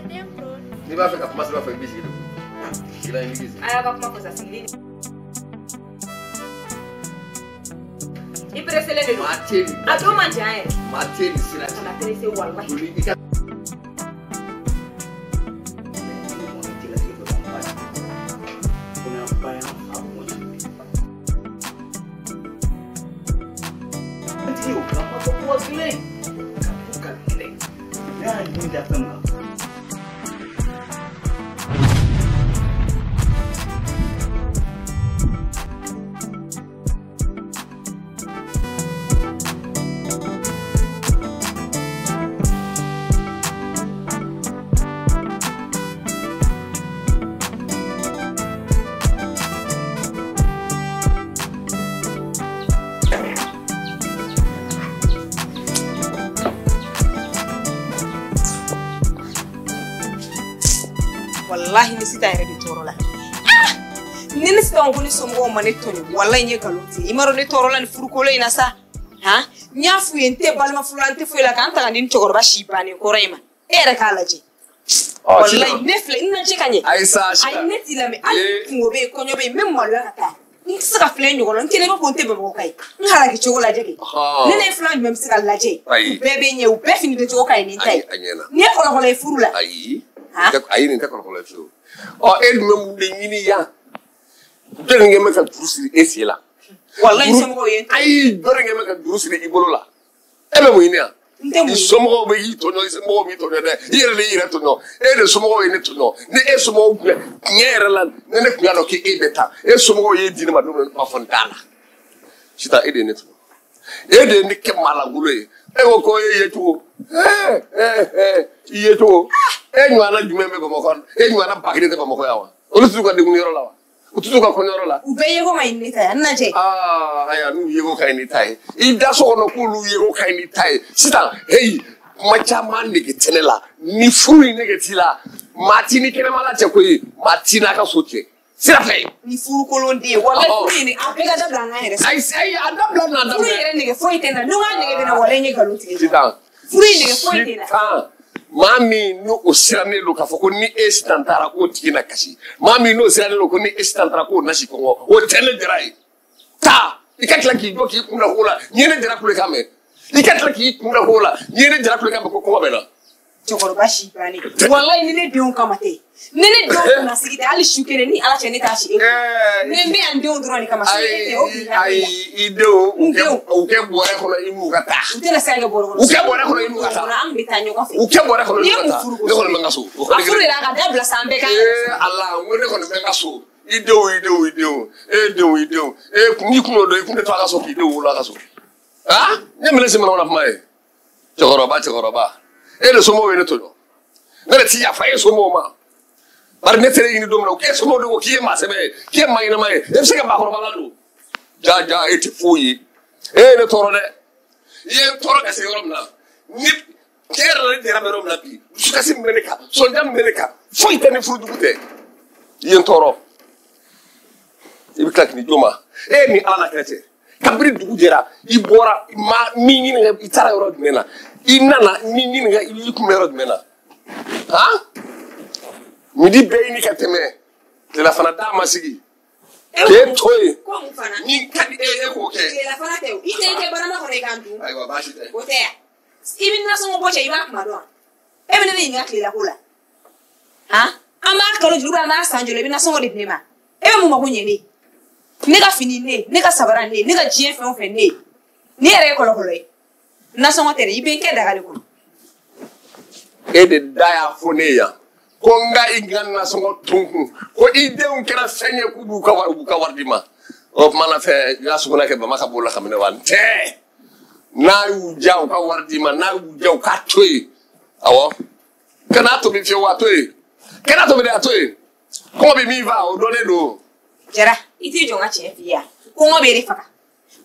N'i b'a fɛ ka kuma sira fɛ i b'i sigi de. Sigira i b'i sigi. A y'a ka kuma fɔ sa sigilen. I pressélen de don. Maa tɛ nin. A don man jan yɛrɛ. Maa tɛ nin sira cɛ. Kana pressé walahi. Joli i ka. Wallahi ni sita yɛrɛ de tɔɔrɔ la. Ah! Ni ne sita ko ni somɔgɔw ma ne tɔɲɔ, wallahi n ye nkalon tigɛ. I m'a dɔn ne tɔɔrɔ la ni furukolo in na sa. Han? N y'a f'u ye n tɛ balima furu la, n tɛ foyi la, k'an ta ka di ni cɛkɔrɔba si bannen kɔrɔ in ma. E yɛrɛ k'a lajɛ. Wallahi ne filɛ, n lajɛ ka ɲɛ. Ayi sa, Ayi ne t'i lamɛn. Hali kungo bɛ yen, kɔɲɔ bɛ yen, n bɛ maloya ka taa. N tɛ se ka filɛ ɲɔgɔn na, n kelen b'a fɔ n tɛ Bamakɔ ka ye. N halaki cogo lajɛ kɛ. Ne ne filan jumɛn bɛ se ka lajɛ? Ayi. U bɛɛ bɛ ɲɛ, u bɛɛ fini don cogo ka ɲi ni n ta ye. Ayi, a ɲɛna. Nin ye kɔlɔkɔlɔ ye furu la. Ayi. Han? Ayi nin tɛ kɔlɔkɔlɔ ye fiyewu. Ɔ e dun bɛ mun de ɲini yan? Jɔnni kɛ bɛ ka juru siri e sen la? Wallahi somɔgɔw ye n tɔɲɔ. Ayi jɔnni kɛ bɛ ka juru siri i bolo la? E bɛ mun ɲini yan? N tɛ mun I ɲini. somɔgɔw bɛ y'i tɔɲɔ, i somɔgɔw b'i tɔɲɔ dɛ. I yɛrɛ de y'i yɛrɛ tɔɲɔ. E de somɔgɔw ye ne tɔɲɔ. Ni e somɔgɔw tun bɛ tiɲɛ yɛrɛ la, ni ne tun y'a dɔn k'e bɛ taa, e somɔgɔw y'e di ne ma don min na, ne b'a fɔ n t'a la. Sisan e de ye ne tɔɲɔ. E de ye ne kɛ maalankolon ye. E ko ko e ye cogo. I ye cogo. E ɲɔgɔnna jumɛn bɛ Bamakɔ? E ɲɔgɔnna ba kelen tɛ Bamakɔ yan wa? Olu t'u ka denkundiyɔrɔ la wa? U t'u ka kɔɲɔyɔrɔ la? U bɛɛ yeko ma ɲi ne ta ye, n lajɛ. Aa, ayiwa n'u yeko ka ɲi ni ta ye. I da so kɔnɔ k'olu yeko ka ɲi ni ta ye. Sisan, heyi, kuma caman nege tɛ ne la. Ni furu in nege t'i la, maa t'i ni kɛnɛmala cɛ koyi, maa t'i n'a ka so cɛ. Sira fɛ. Ni furu kolon den, wallahi furu in a bɛɛ ka dabila an k'an yɛrɛ sɔrɔ. Ayi, ayi, a dabila n'a Furu in daminɛ. yɛrɛ nege foyi tɛ n na, ni n k'a nege bɛ n na, wallahi n ye nkalon tigɛ. Sisan. Furu in nege foyi tɛ n na. Sisan, maa min n'o o sirannen don k'a fɔ ko ni e sitan taara k'o tigi na kasi, maa min n'o sirannen don ko ni e sitan taara k'o nasi kɔngɔ, o tɛ ne Jara ye. Taa, i ka tila k'i jɔ k'i kun da ko la, n'i ye ne Jara kulekan mɛn, i ka tila k'i kun da ko la, n'i ye ne Jara kulekan mɛn ko kɔngɔ bɛ n na. Cɛkɔrɔba si bannen. Wallahi ni ne denw kama tɛ. Ni ne denw kunnasigi tɛ, hali su kelen ni Ala cɛ ne t'a si e kun. Ne bɛ yan n denw dɔrɔn de kama, su kelen tɛ, o b'i hakili la. Ayi, i denw, N denw. u kɛ bɔrɛ kɔnɔ i n'u ka taa. U tɛna se ka kɛ bɔrɛ kɔnɔ. U kɛ bɔrɛ kɔnɔ i n'u ka taa. An bɛ taa ɲɔgɔn fɛ. U kɛ bɔrɛ kɔnɔ i N'i ye n'u ka mun taa. furu ko Ne kɔni bɛ n ka so. O A kɔni furu yɛrɛ a ka dabila sa an bɛɛ k'an Ee Ala, n ko ne kɔni bɛ n ka so. I denw, i denw, i denw. E denw, i denw. E kun n'i kun y'o dɔn, i kun tɛ to a ka so k'i denw wolo a ka so. Ah, ne minɛ se mana kuma ye. Cɛkɔrɔba, cɛkɔrɔba. E de somɔgɔw ye ne tɔɲɔ. Ne de ti yafa e somɔgɔw ma. Bari ne taara e ɲini don min na, k'e somɔgɔw de ko k'i ye maa sɛbɛ ye, k'i ye maa ɲɛnama ye, e bɛ se ka maakɔrɔba ladon. Ja, ja, e tɛ foyi ye. E ye ne tɔɔrɔ dɛ. I ye n tɔɔrɔ ka se yɔrɔ min na, ni tiɲɛ yɛrɛ la ne jɛra bɛ yɔrɔ min na bi, dusukasi min bɛ ne kan, sɔnja min bɛ ne kan, foyi tɛ ni furujugu tɛ. I ye n tɔɔrɔ. I bɛ tila k'i jɔ ma. E ni Ala n'a kira cɛ. Kabini dugu jɛra, i bɔra, ma min ɲininka, i taara yɔrɔ jumɛn na? I nana, min ɲininka, i y'i kun bɛ yɔrɔ jumɛn na? Han? Midi bɛɛ ɲini ka tɛmɛ. Tilelafana da ma sigi. K'e to yen. Ko mun fana? Ni ka di e ye, e k'o kɛ. Tilelafana tɛ o. I tɛ i kɛ barama kɔnɔ i k'an dun. Ayiwa, baasi tɛ. O tɛ yan. I bɛ nasɔngɔ bɔ cɛ, i b'a kuma dɔn wa? E bɛ ne ɲininka tilelako la. Han? An b'a kalo joli, an b'a san joli, i bɛ nasɔngɔ de di ne ma. E bɛ mun mako ɲɛ ne ye? Ne ka fini ne, ne ka sabara ne, ne ka diɲɛ fɛn o fɛn ne. Ne yɛrɛ ye kɔlɔkɔlɔ ye. Nasɔngɔ tɛ dɛ, i bɛ n kɛ daga de kɔnɔ. E de da y'a fɔ ne ye yan. Ko n ka i ka nasɔngɔ to n kun. Ko i denw kɛra fɛn ye k'u b'u ka wari, u b'u ka wari d'i ma. O tuma na fɛ, i ka sugunɛ kɛ Bama ka b'o la ka minɛ wa? N tɛ. N'a y'u diya u ka wari d'i ma, n'a y'u diya u k'a to yen. Awɔ. Kan'a tobi fiyewu, a to yen. Kan'a tobi dɛ, a to yen. Kɔngɔ bɛ min faa, o dɔnnen don. Jara, i t'i jɔ n ka tiɲɛ f'i ye yan. Kɔngɔ b'e de faga.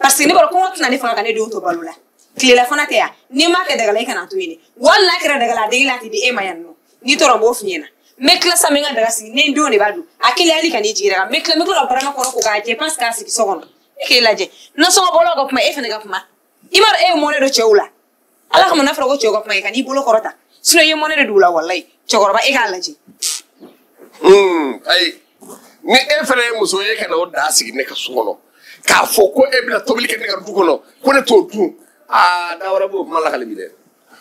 Parce que ne b'a dɔn kɔngɔ tɛna ne faga ka ne denw to balo la. Tilelafana tɛ yan. N'i m'a kɛ daga la, i kana to yen dɛ. Wali n'a kɛra daga la, a dege la a tɛ di e ma yan nɔ. N'i tora n b'o f'i ɲɛna. N bɛ tila sisan, n bɛ n ka daga sigi. Ne n denw de b'a dun. A kelen hali kan'i jigi da kan. N bɛ tila, n bɛ tila ka barama kɔnɔ ko k'a jɛ parce que k'a sigi so kɔnɔ. E k'e lajɛ. Nasɔngɔ bɔlaw ka kuma, e fana ka kuma. I m'a dɔn e ye mɔnɛ don cɛw la. Ala kama n'a fɔra ko cɛw ka kuma, i kan'i bolo kɔrɔta. Sinon i ye mɔnɛ de don u la walayi. Cɛkɔrɔba e k'a lajɛ. Ayi ni e fana ye muso ye ka na o da sigi ne ka so kɔnɔ k'a fɔ ko e bɛna tobili kɛ ne ka du kɔnɔ ko ne t'o dun aa da wɛrɛ b'o kuma lakali bi dɛ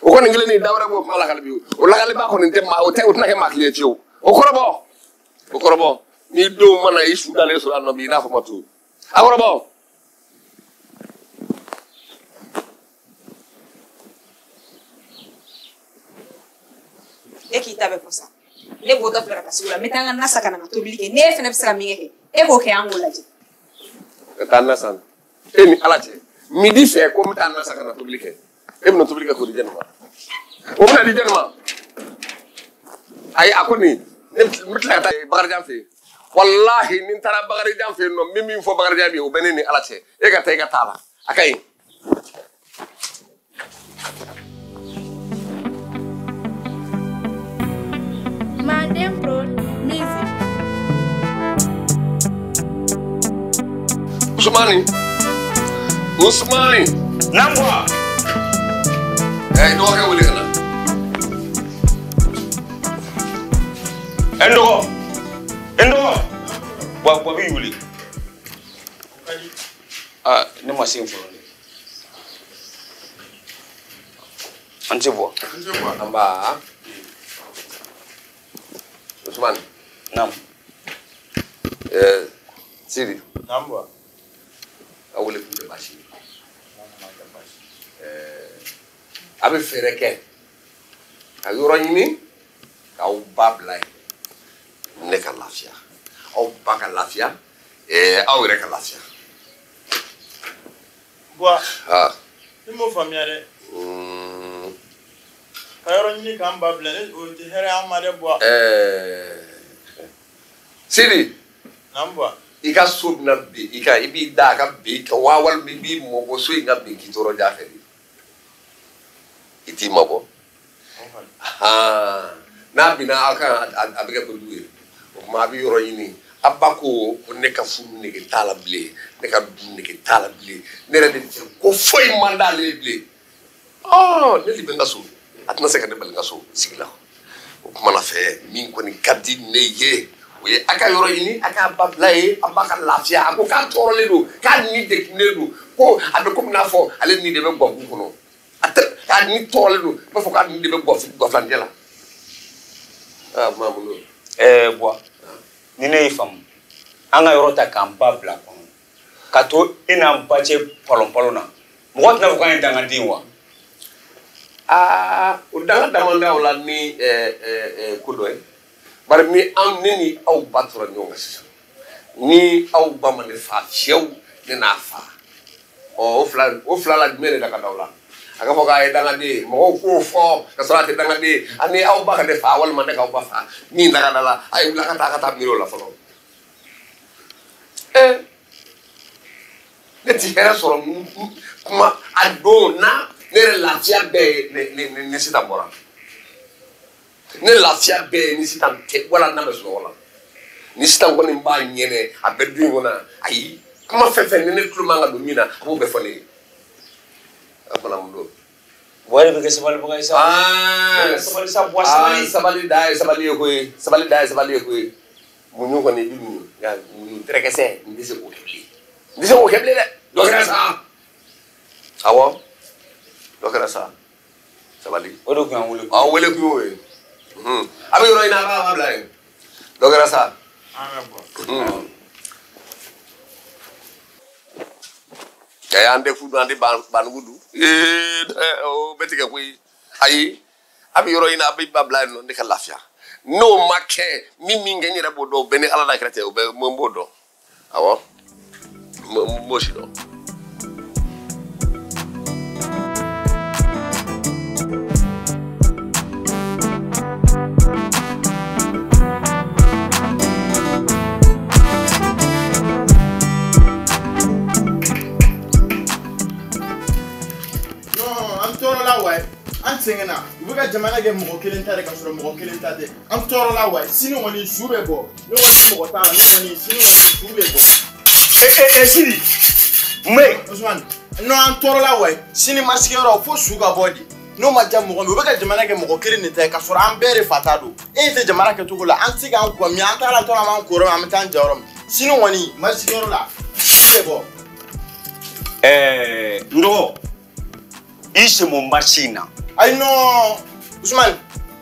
o kɔni kelen ni da wɛrɛ b'o kuma lakali bi o lakaliba kɔni tɛ maa o tɛ o tɛna kɛ maa kelen ye fiyewu o kɔrɔbɔ ni denw mana i su dalen sɔrɔ a nɔ bi i n'a fɔ ma tu a kɔrɔbɔ. E k'i ta bɛɛ fɔ sa ne b'o ta filɛ ka taa sugu la n bɛ taa n ka na san ka na n ka tobili kɛ ne fana bɛ se ka min kɛ e k'o kɛ an k'o lajɛ. Ka taa na san e ni ala cɛ midi fɛ ko n bɛ taa na san ka na tobili kɛ e bɛna tobili kɛ k'o di jɛnɛ ma o bɛna di jɛnɛ ma ayi a ko nin ne bɛ tila ka taa Bakarijan fɛ yen walahi ni n taara Bakarijan fɛ yen nɔ n bɛ min fɔ Bakarijan ye o bɛ ne ni ala cɛ e ka taa i ka taa la a ka ɲi. Manden Pro Music. Ousmane. Ousmane. Nangwa. Eh, dɔgɔkɛ wele ka na. N dɔgɔ. N dɔgɔ. Wa b'i wele. Ah, ne ma se yen fɔlɔ dɛ. An tɛ bɔ. An ba. Ousmane. Naam. Sidi. Naam bwa. A wele kun tɛ baasi ye. A bɛ fɛɛrɛ kɛ ka yɔrɔ ɲini k'aw ba bila yen ne ka lafiya aw ba ka lafiya aw yɛrɛ ka lafiya. Bwa. Ne m'o faamuya dɛ. Ka yɔrɔ ɲini k'an ba bila ne o tɛ hɛrɛ an ma dɛ Bwa. Sidi. Naam Bwa. I ka so bɛna bin i kan i b'i da a ka bin i kan wa walima i b'i mɔbɔ so in ka bin k'i tɔɔrɔ ja fɛ de i t'i mabɔ n'a binna aw kan a bɛ kɛ kojugu ye o tuma a bɛ yɔrɔ ɲini a ba ko ko ne ka furu nege t'a la bilen ne ka du nege t'a la bilen ne yɛrɛ de fɛ ko foyi man d'ale ye bilen ne de bɛ n ka so a tɛna se ka ne bali n ka so sigi la o kuma na fɛ min kɔni ka di ne ye o ye a ka yɔrɔ ɲini a k'a ba bila yen a ba ka lafiya a ko k'a tɔɔrɔlen don k'a ni degunnen don ko a bɛ komi n'a fɔ ale ni de bɛ guwaku kɔnɔ a tɛ k'a ni tɔɔrɔlen don i b'a fɔ k'a ni de bɛ guwafilancɛ la aa kuma mun don. Bwa ni ne y'i faamu an ka yɔrɔ ta k'an ba bila kɔnɔ ka to e n'an ba cɛ palon palon na mɔgɔ tɛna fɔ k'an ye dangaden wa. Aa o danga dama o la ni ko dɔ ye. Bari ni an ne ni aw ba tora ɲɔgɔn kan sisan ni aw ba ma ne fa fiyewu ne n'a fa ɔ o fila la jumɛn de da ka d'aw la a ka fɔ k'a ye dangaden ye mɔgɔw k'o fɔ ka sɔrɔ a tɛ dangaden ye ani aw ba ka ne fa walima ne k'aw ba fa min da ka da la a ye wuli a ka taa miiri o la fɔlɔ ne ti hɛrɛ sɔrɔ kuma a don na ne yɛrɛ lafiya bɛɛ ye ne sisan bɔra. Ne lafiya bɛɛ ye ni sisan tɛ wala n'a bɛ sunɔgɔ la ni sisan kɔni b'a ɲɛnɛ a bɛ du in kɔnɔ ayi kuma fɛn fɛn ni ne tulo man ka don min na a b'o bɛɛ fɔ ne ye a fana mun don. Bwa de bɛ kɛ sabalibaga ye sa. Sabali sa Bwa sabali. Sabali da ye sabali ye koyi sabali da ye sabali ye koyi muɲu kɔni i bɛ muɲu nka muɲu tɛrɛkɛsɛ n tɛ se k'o kɛ bilen n tɛ se k'o kɛ bilen dɛ dɔ kɛra sa awɔ dɔ kɛra sa sabali. O de tun y'an wele. Aw wele kun y'o ye. A bɛ yɔrɔ ɲini a b'a bila yen dɔ kɛra sa. An tɛ fu dun an tɛ banugu dun o bɛɛ tigɛ koyi ayi a bɛ yɔrɔ ɲini a bɛ ba bila yen nɔ ne ka lafiya n'o ma kɛ min kɛ n yɛrɛ b'o dɔn o bɛɛ ni ala n'a kɛra cɛ o bɛɛ n b'o dɔn awɔ n b'o si dɔn. An sɛgɛnna u bɛ ka jamana kɛ mɔgɔ kelen ta de ka sɔrɔ mɔgɔ kelen ta tɛ an tɔɔrɔla wa sini kɔni su bɛ bɔ ne kɔni mɔgɔ t'a la ne kɔni sini kɔni su bɛ bɔ. Sidi mun bɛ yen. Ousmane non an tɔɔrɔla wa sini masigiyɔrɔ fo su ka bɔ de. N'o ma diya mɔgɔ min u bɛ ka jamana kɛ mɔgɔ kelen de ta ye k'a sɔrɔ an bɛɛ de fa ta don. E tɛ jamana kɛcogo la, an tɛ se k'an kɔ min, an taara tɔrɔ an b'an ko yɔrɔ min, an bɛ taa an jɔ yɔrɔ min. Sini kɔni marisi yɔrɔ la, sini bɛ bɔ. N dɔgɔ, i sen bɔ marisi in na. Ayi non, Usumani,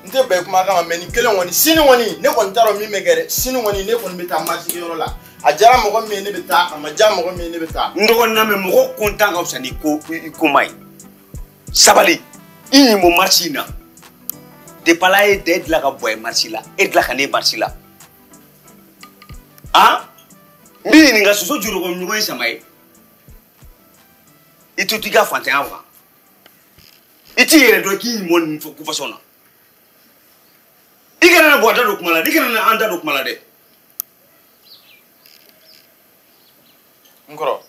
n tɛ bɛn kuma kama mais nin kelen kɔni, sini kɔni ne kɔni t'a dɔn min bɛ kɛ dɛ, sini kɔni ne kɔni bɛ taa marisi yɔrɔ la. A diyara mɔgɔ min ye ne bɛ taa, a ma diya mɔgɔ min ye ne bɛ taa. N dɔgɔ na mɛ mɔgɔ kontan ka fisa ni ko i koma ye. Sabali, i ɲin bɔ marisi in na. Depuis ala ye den dilan ka bɔ ye marisi la, e dilan ka ne marisi la. Han? N b'i ɲininka soso juru ko ɲɔgɔn ye sama ye. I tɛ t'i ka fantanya kan. I t'i yɛrɛ dɔn k'i ɲin bɔ nin ko fasɔn na. I kana na bɔ a da don kuma la, i kana na an da don kuma la dɛ. N kɔrɔ,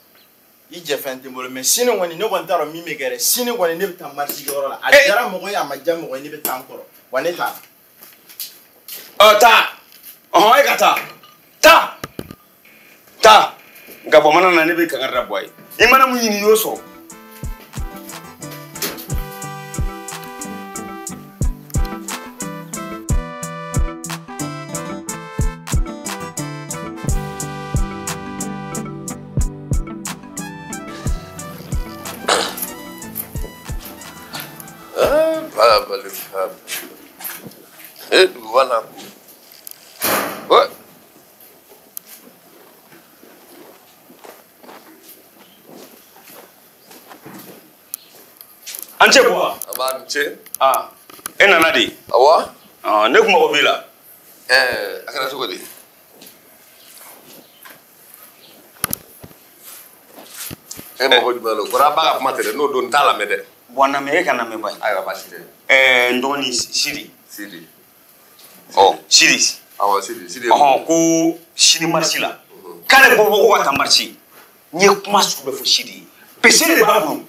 i jɛ fɛn tɛ n bolo mais sini kɔni ne kɔni t'a dɔn min bɛ kɛ dɛ, sini kɔni ne bɛ taa marisi yɔrɔ la. A diyara mɔgɔ ye, a ma diya mɔgɔ ye, ne bɛ taa n kɔrɔ wa ne t'a la. Ɔ taa, ɔhɔn e ka taa, taa, taa. Nka bamanan na ne bɛ kangari da bɔ a ye. I mana mun ɲini i y'o sɔrɔ. Voilà. Ouais. An cɛ Buwa. A b'a ni ce. Ah, e nana de. Awɔ. Ah, ne kun mago b'i la. A kɛra cogo di? E mago jumɛn don? Kɔrɔ a ba ka kuma tɛ dɛ, n'o don n t'a lamɛn dɛ. Bɔn na mɛ e ka lamɛn ba ye. Ayiwa baasi tɛ. N dɔgɔnin Sidi. Sidi. Ɔ Sidi. Awɔ Sidi, Sidi. Ɔhɔn ko sini marisi la. K'ale bɔ ko ka taa marisi. N ye kuma sugu bɛɛ fɔ Sidi ye. Pese de b'a bolo.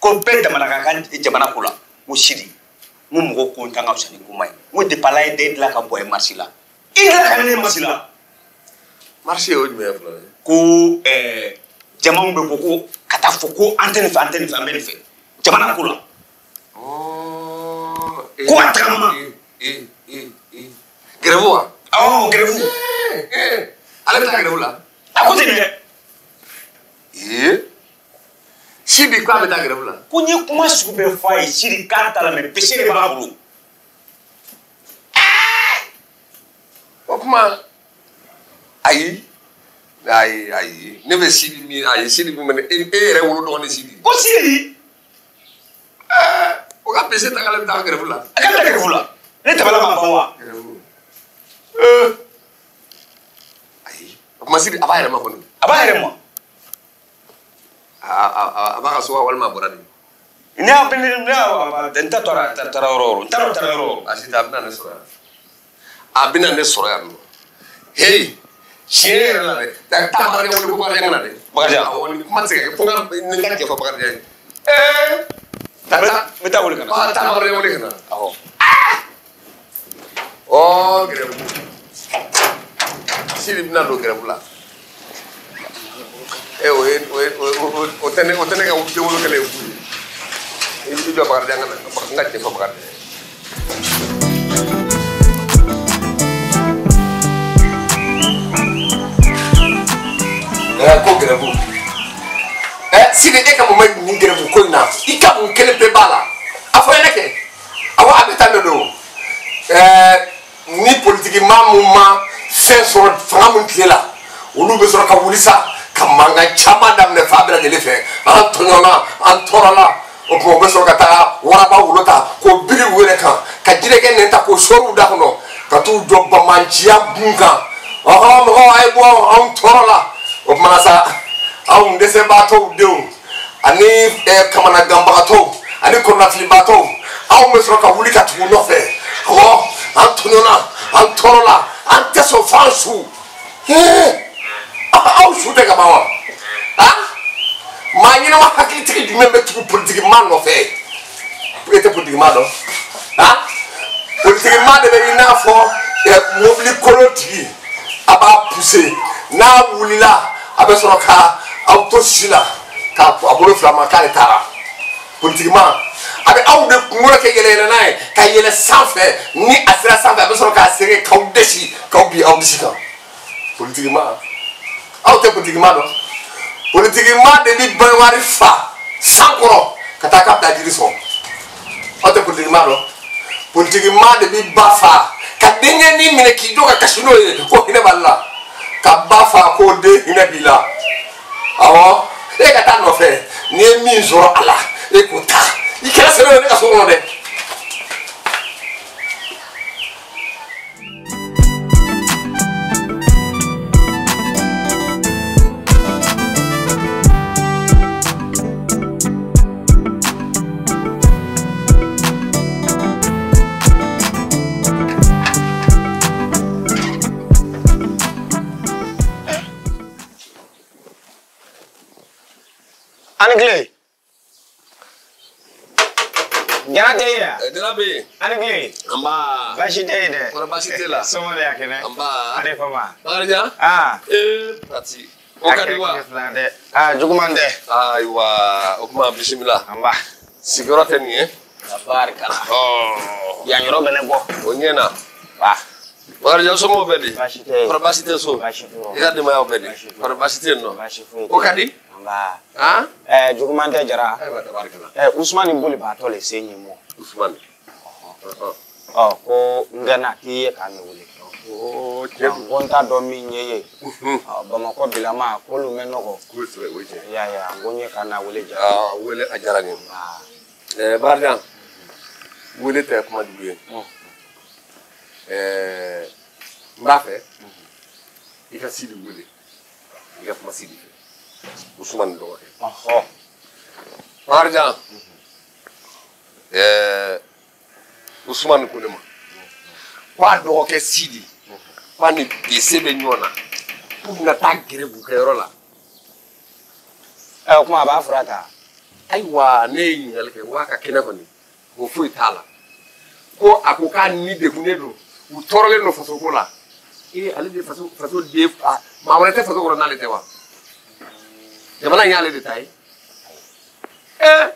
Ko bɛɛ damana ka kan jamana ko la. N ko Sidi, n ko mɔgɔ ko n tan ka fisa ni kuma ye. N ko depuis ala ye den dilan ka bɔ ye marisi la. I dilan ka ne marisi la. Marisi ye o jumɛn ye fɔlɔ? Ko jama min bɛ bɔ ko ka taa fɔ ko an tɛ nin fɛ, an tɛ nin fɛ, an bɛ nin fɛ. Jamana ko la. Ko a tagama. Grève wa? Awɔ grève. Ale bɛ taa grève la? A ko ten dɛ. Sidi k'a bɛ taa grève la? Ko n ye kuma sugu bɛɛ fɔ a ye Sidi k'a t'a la mais pese de b'a bolo. O kuma ayi ayi ayi ne bɛ Sidi min ayi Sidi min bɛ ne e yɛrɛ wolo dɔgɔnin Sidi. Ko Sidi. O ka pese ta k'ale bɛ taa grève la. A k'ale bɛ taa grève la. Ne tabala ma ban wa? Ayi o kuma Sidi a b'a yɛrɛ ma kɔni. A b'a yɛrɛ ma. A b'a ka so wa walima a bɔra de? Ne y'a ne n ta taara yɔrɔ o yɔrɔ n taara yɔrɔ o yɔrɔ. A Sidi a bɛna ne sɔrɔ yan. A bɛna ne sɔrɔ yan nɔ. Heyi tiɲɛ yɛrɛ la dɛ. Taa Bakarijan wele ko Bakarijan ka na dɛ. Bakarijan. Awɔ nin kuma tɛ se ka kɛ fo n ka cɛ fɔ Bakarijan ye. N bɛ taa wele ka na. Taa Bakarijan wele ka na. Awɔ. Ɔ grève. Sidi bɛna don grève la. O ye o tɛ ne ka denwolo kɛlɛ ye fu ye. I jɔ Bakarijan ka na n ka cɛ fɔ Bakarijan ye. Ko grève. Sidi e ka mun bɛ nin grève ko in na? I ka mun kelen pe b'a la? A fɔ ne kɛ. Awɔ a bɛ tan de don. Ni politiki maa mun ma fɛn sɔrɔ fanga mun tile la, olu bɛ sɔrɔ ka wuli sa ka mankan caman daminɛ fan bɛɛ lajɛlen fɛ. An tɔɲɔna, an tɔɔrɔla. O tuma u bɛ sɔrɔ ka taa waraba wolo ta k'o biri u yɛrɛ kan, ka jirɛkɛ nɛn ta k'o sɔɔri u da kɔnɔ, ka t'u jɔ bamanciya gun kan. Ɔhɔn mɔgɔw a ye bɔ anw tɔɔrɔ la. O tuma sa anw dɛsɛbaatɔw denw ani kamanaganbagatɔw ani kɔnɔnafilibaatɔw anw bɛ sɔrɔ ka wuli ka tugu u nɔfɛ. Awɔ an tɔɲɔna, an tɔɔrɔla, an tɛ sɔn f'an su. Aw su tɛ ka ban wa? Maa ɲɛnama hakilitigi jumɛn bɛ tugu politiki maa nɔfɛ? E tɛ politiki maa dɔn? Politiki maa de bɛ i n'a fɔ mobili kolon tigi, a b'a pousser n'a wulila a bɛ sɔrɔ ka aw to si la k'a a bolo fila ma k'ale taara. Politiki maa A bɛ aw de kunkolo kɛ yɛlɛ yɛlɛ n'a ye ka yɛlɛ sanfɛ, ni a sera sanfɛ a bɛ sɔrɔ k'a sɛgɛ k'aw dɛsi k'aw bin aw disi kan. Politiki maa, aw tɛ politiki maa dɔn. Politiki maa de bi banwari fa san kɔrɔ ka taa k'a bɛ taa jiri sɔn. Aw tɛ politiki maa dɔn. Politiki maa de bi ba fa ka denkɛnin minɛ k'i jɔ ka kasi n'o ye ko hinɛ b'ale la, ka ba fa ko den hinɛ b'i la. Awɔ, e ka taa nɔfɛ, n'i ye min sɔrɔ a la e k'o ta. I kɛra sɛbɛ ye ne ka so kɔnɔ dɛ. Ani Jara tɛ yen. Jara bɛ yen. Ani tile. Nba. Baasi tɛ yen dɛ. Kɔrɔ baasi tɛ la. Somɔgɔw y'a kɛnɛ. Nba. Ale fama. Bakarijan. Aa. Ee Pati. O ka di wa? A kɛ fila dɛ. Aa juguman tɛ. Ayiwa o tuma bisimila. Nba. Sigiyɔrɔ tɛ nin ye. Tabarikala. Ɔɔ. Yan yɔrɔ bɛ ne bɔ. O ɲɛna. Wa. Bakarijan somɔgɔw bɛ di? Baasi tɛ yen. Kɔrɔ baasi tɛ so? Baasi tɛ yen. I ka denbayaw bɛ di? Baasi tɛ. Kɔrɔ baasi tɛ yen nɔ? Baasi foyi tɛ. O ka di? Nba. Han? Ɛɛ juguman tɛ Jara. Ayiwa tabarikala. Ɛɛ Usumani bolibaatɔ le se ɲɛ mɔ. Usumani. Ɔ ko n ka na k'i ye k'a ne wele. Oo tiɲɛ don. Ko n t'a dɔn min ye ye. Bamakɔ bilama k'olu mɛ nɔgɔ. Kosɛbɛ o ye tiɲɛ ye. I y'a ye a ko n ye k'a na wele Jara. Aa wele a diyara n ye. Nba. Ɛɛ Bakarijan, wele tɛ kuma jugu ye. Ɛɛ n b'a fɛ i ka Sidi wele, i ka kuma Sidi fɛ. Usumani dɔgɔkɛ. Ɔhɔ. Bakarijan, ɛɛ Usumani ko ne ma ko a dɔgɔkɛ Sidi ko a ni Bese bɛ ɲɔgɔn na k'u bɛna taa gɛrɛbu kɛyɔrɔ la. Ɛ o kuma a b'a fura ta. Ayiwa ne ye ɲininkali kɛ ko a ka kɛnɛ kɔni ko foyi t'a la, ko a ko k'a ni degunnen don, u tɔɔrɔlen don fasoko la. Ee ale de faso den fa maa wɛrɛ tɛ faso kɔnɔ n'ale tɛ wa? Jamana in y'ale de ta ye. Ɛɛ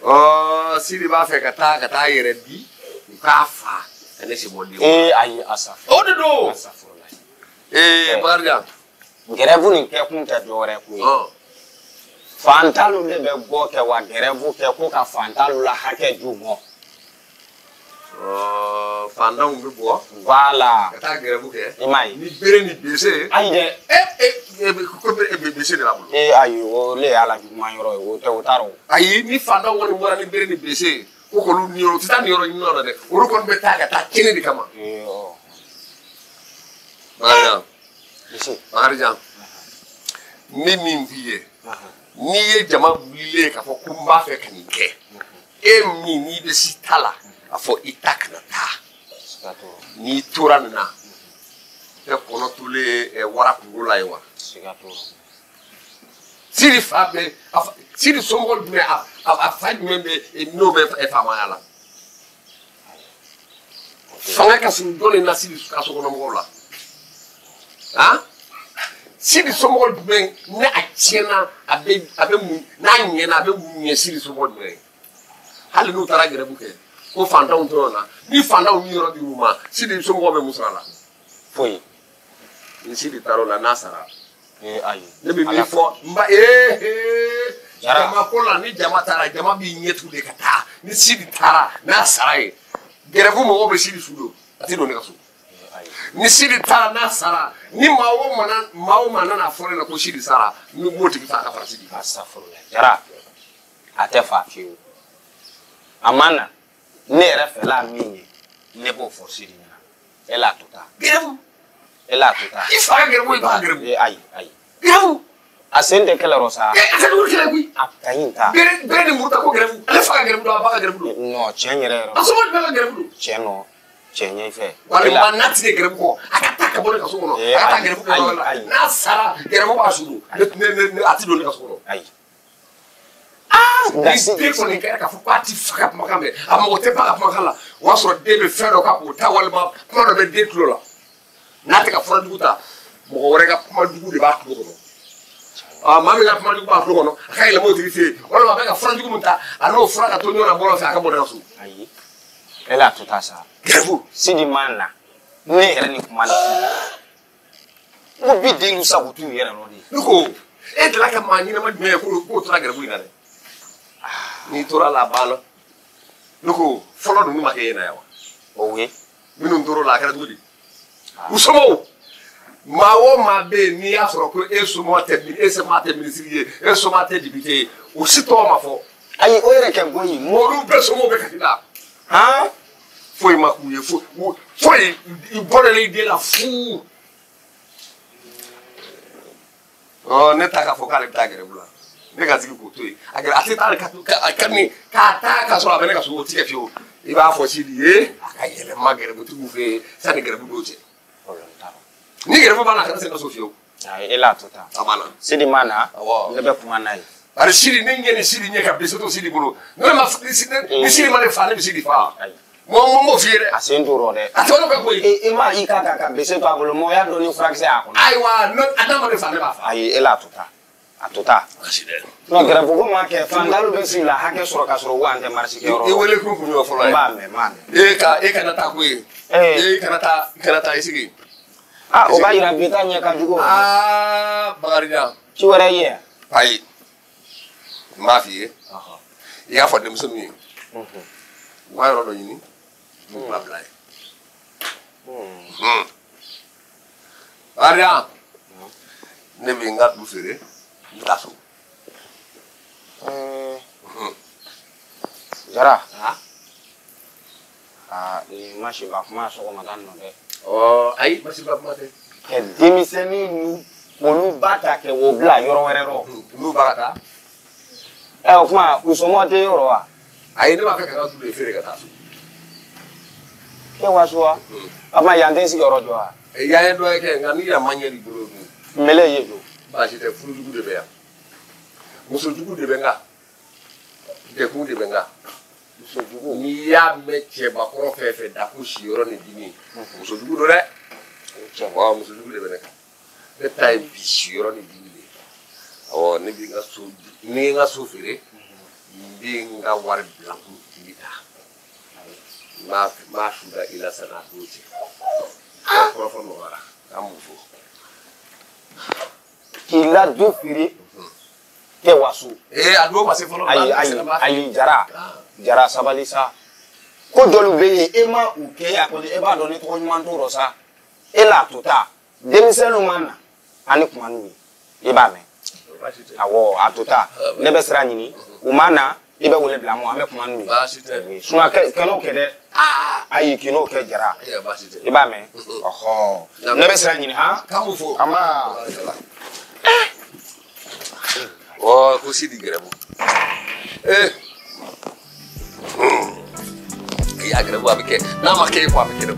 ɔɔ Sidi b'a fɛ ka taa yɛrɛ di u k'a fa ka ne sen bɔ den. Ee ayi asa. O de don. Asafurulayi. Ee Bakarijan. Gɛrɛbu nin kɛkun tɛ dɔwɛrɛ ko ye. Fantalu de bɛ bɔ kɛ wa gɛrɛbu kɛ ko ka fantalu la hakɛ d'u ma. Ɔɔ fantanw bɛ bɔ. Voilà. Ka taa gɛrɛbu kɛ. I m'a ye. Ni bere ni bese. Ayi dɛ. Ee ko bere bese de b'a bolo. Ee ayi o le y'a la juguman yɔrɔ ye o tɛ o t'a rɔ. Ayi ni fantanw kɔni bɔra ni bere ni bese ye ko k'olu niyɔrɔ u tɛ taa niyɔrɔ ɲini na dɛ, olu kɔni bɛ taa ka taa kɛnɛ de kama. Ee ɔ. Bakarijan. Bese. Bakarijan. Ne min f'i ye. N'i ye jama wulilen ye k'a fɔ ko n b'a fɛ ka nin kɛ, e min n'i bɛ si ta la, a fɔ i ta kana taa. N'i tora nin na, tɛ kɔnɔ tolen wara kunkolo la ye wa? Sidi fa bɛ, Sidi somɔgɔ jumɛn a fa jumɛn bɛ n'o bɛ faamaya la? Fanga ka surun jɔn de na Sidi ka sokɔnɔmɔgɔw la? Han? Sidi somɔgɔ jumɛn ni a tiɲɛna a bɛ mun n'a ɲɛna a bɛ mun ɲɛ Sidi somɔgɔ jumɛn ye? Hali n'u taara gɛrɛbu kɛ ko fantanw tora na, ni fantanw ni yɔrɔ dir'u ma, Sidi somɔgɔw bɛ mun sɔrɔ a la? Foyi. Ni Sidi taara o la n'a sara. Ee ayi. Ne bɛ min fɔ n ba jama ko la ni jama taara jama b'i ɲɛ tugun de ka taa, ni Sidi taara n'a sara ye gɛrɛfu mɔgɔw bɛ Sidi su don a tɛ don ne ka so. Ni Sidi taara n'a sara ni maa o maa nana fɔ ne la ko Sidi sara n b'o tigi fa ka fara Sidi kan. Asafurulayi. Jara a tɛ fa fiyewu. A ma na ne yɛrɛ fɛla min ye ne b'o fɔ Sidi ɲɛna e l'a to taa. Gɛrɛfu. E l'a to taa. I fa ka gɛrɛfu i ba ka gɛrɛfu. Ee ayi ayi. Gɛrɛfu. A sen tɛ kɛlɛ rɔ sa. Ee a tɛ dugu kɛlɛ koyi. A ka ɲi ta. Bere ni muru ta ko gɛrɛfu ale fa ka gɛrɛfu don a ba ka gɛrɛfu don. Non tiɲɛ yɛrɛ yɛrɛ. A somɔgɔ jumɛn ka gɛrɛfu don. Tiɲɛ nɔ. Tiɲɛ ɲɛ i fɛ. Walima n'a tɛ gɛrɛfu kɔ a ka taa ka bɔ ne ka so kɔnɔ. A ka taa gɛrɛfu kɛ yɔrɔ la n'a sara gɛrɛfu b'a su don ne a ti don ne ka so kɔnɔ. Ayi. Aa ni den kɔni kɛra k'a fɔ k'a ti fa ka kumakan mɛn a mago tɛ ba ka kumakan la o y'a sɔrɔ den bɛ fɛn dɔ kan k'o ta walima kuma dɔ bɛ den tulo la n'a tɛ ka fura jugu ta mɔgɔ wɛrɛ ka kuma jugu de b'a tulo kɔnɔ. Maa min ka kuma jugu b'a tulo kɔnɔ a ka yɛlɛma o tigi fɛ yen walima a bɛ ka fura jugu min ta a n'o fura ka to ɲɔgɔn na bɔlɔn fɛ a ka bɔ ne ka so. Ayi e la to ta sa. Gɛrɛfu. Sidi ma na ne yɛrɛ ni kuma la. N ko bi den sago t'u yɛrɛ rɔ de. Ne ko e delila ka maa ɲɛnama jumɛn ye k'o tora gɛrɛfu in na dɛ. N'i tora la a banna. Ne ko fɔlɔ ninnu ma kɛ e ɲɛna yan wa. O ye. Minnu tor'o la a kɛra cogo di. U somɔgɔw. Maa o maa bɛ yen n'i y'a sɔrɔ ko e somɔgɔ tɛ e somɔgɔ tɛ minisiri ye e somɔgɔ tɛ député ye o si tɔgɔ ma fɔ. Ayi o yɛrɛ kɛ koyi. Olu bɛɛ somɔgɔw bɛ kasi la. Han. Foyi ma k'u ye foyi i bɔra i den la fu. Ɔ ne ta k'a fɔ k'ale bɛ taa gɛrɛbu la ne ka sigi k'o to yen a gɛrɛ a tɛ taa ka ni k'a taa k'a sɔrɔ a bɛ ne ka so o ti kɛ fiyewu i b'a fɔ Sidi ye a ka yɛlɛma gɛrɛbutigiw fɛ yen sanni gɛrɛbu don cɛ. Ni gɛrɛfu b'a la a kana se ka so fiyewu. Ayi e l'a to tan. A banna. Sidi ma na. Awɔ. Ne bɛ kuma n'a ye. Bari Sidi ne ɲɛ ni Sidi ɲɛ ka bese to Sidi bolo ne ma ni Sidi ma ne fa ne bɛ Sidi fa. Ayi. Mɔ m'o f'i ye dɛ. A sen t'o rɔ dɛ. A tɛ olu kɛ koyi. E ma i ka bese to a bolo mɔ y'a dɔn ni furakisɛ y'a kɔnɔ. Ayiwa a n'a ma ne fa ne b'a fa. Ayi e l'a to tan. A to tan. Baasi tɛ. Non gɛrɛfu ko ma kɛ fantanw bɛ sigi la hakɛ sɔrɔ k'a sɔrɔ wa an tɛ marisi kɛyɔrɔ. I wele kun y'o fɔlɔ ye. N b'a mɛn n b'a mɛn. E kana taa ko ye. E kana taa i sigi. Ah, o b'a yira bi ta ɲɛ ka jugu. Aa Bakarijan. Ci wɛrɛ ye yan. Ayi n b'a f'i ye. I y'a fɔ denmisɛnninw ye. U ka yɔrɔ dɔ ɲini u b'u bila yen. Bakarijan ne bɛ n ka du feere n bɛ taa so. Jara. Aa nin masiba kuma sɔgɔmada nɔ dɛ. Ɔ ayi masiba kuma tɛ. Kɛ denmisɛnnin nu olu ba ta kɛ o bila yɔrɔ wɛrɛ rɔ. N'u ba ka taa. Ɛ o kuma u somɔgɔw tɛ yɔrɔ wa. Ayi ne b'a fɛ ka n ka du de feere ka taa so. E wa so wa. O kuma yan tɛ sigiyɔrɔ jɔ wa. Yan ye dɔ ye kɛ nka ni yan man ɲɛ i bolo dun. Mele ye don. Baasi tɛ furujugu de bɛ yan. Musojugu de bɛ n kan. Dɛkun de bɛ n kan. Musojugu n'i y'a mɛn cɛbakɔrɔ fɛn fɛn da ko siyɔrɔ ni dimi musojugu don dɛ. Awɔ musojugu de bɛ ne kan. Ne ta ye bi siyɔrɔ ni dimi de ye. Awɔ ne bɛ n ka so ni n ka so feere n bɛ n ka wari bila kun n bɛ taa. N b'a su da i la sanni a don cɛ. Kɔrɔfɔ nɔgɔyara an b'u fo. K'i la du feere kɛ waso. Ee a don ma se fɔlɔ. Ayi ayi ayi Jara. Jara sabali sa ko dɔlu bɛ yen e ma u kɛ a kɔni e b'a dɔn ni tɔgɔ ɲuman t'o rɔ sa e l'a to ta denmisɛnninw ma na ani kuma n'u ye i b'a mɛn awɔ a to ta ne bɛ sira ɲini u ma na i bɛ wele bila n ma an bɛ kuma n'u ye sinon kɛn'o kɛ dɛ ayi k'in'o kɛ Jara i b'a mɛn ɔhɔ ne bɛ sira ɲini han k'an b'u fo an b'a. Ɔ ko Sidi gɛrɛbu ee. A gɛrɛbu a bɛ kɛ n'a ma kɛ e ko a bɛ kɛ dɛ.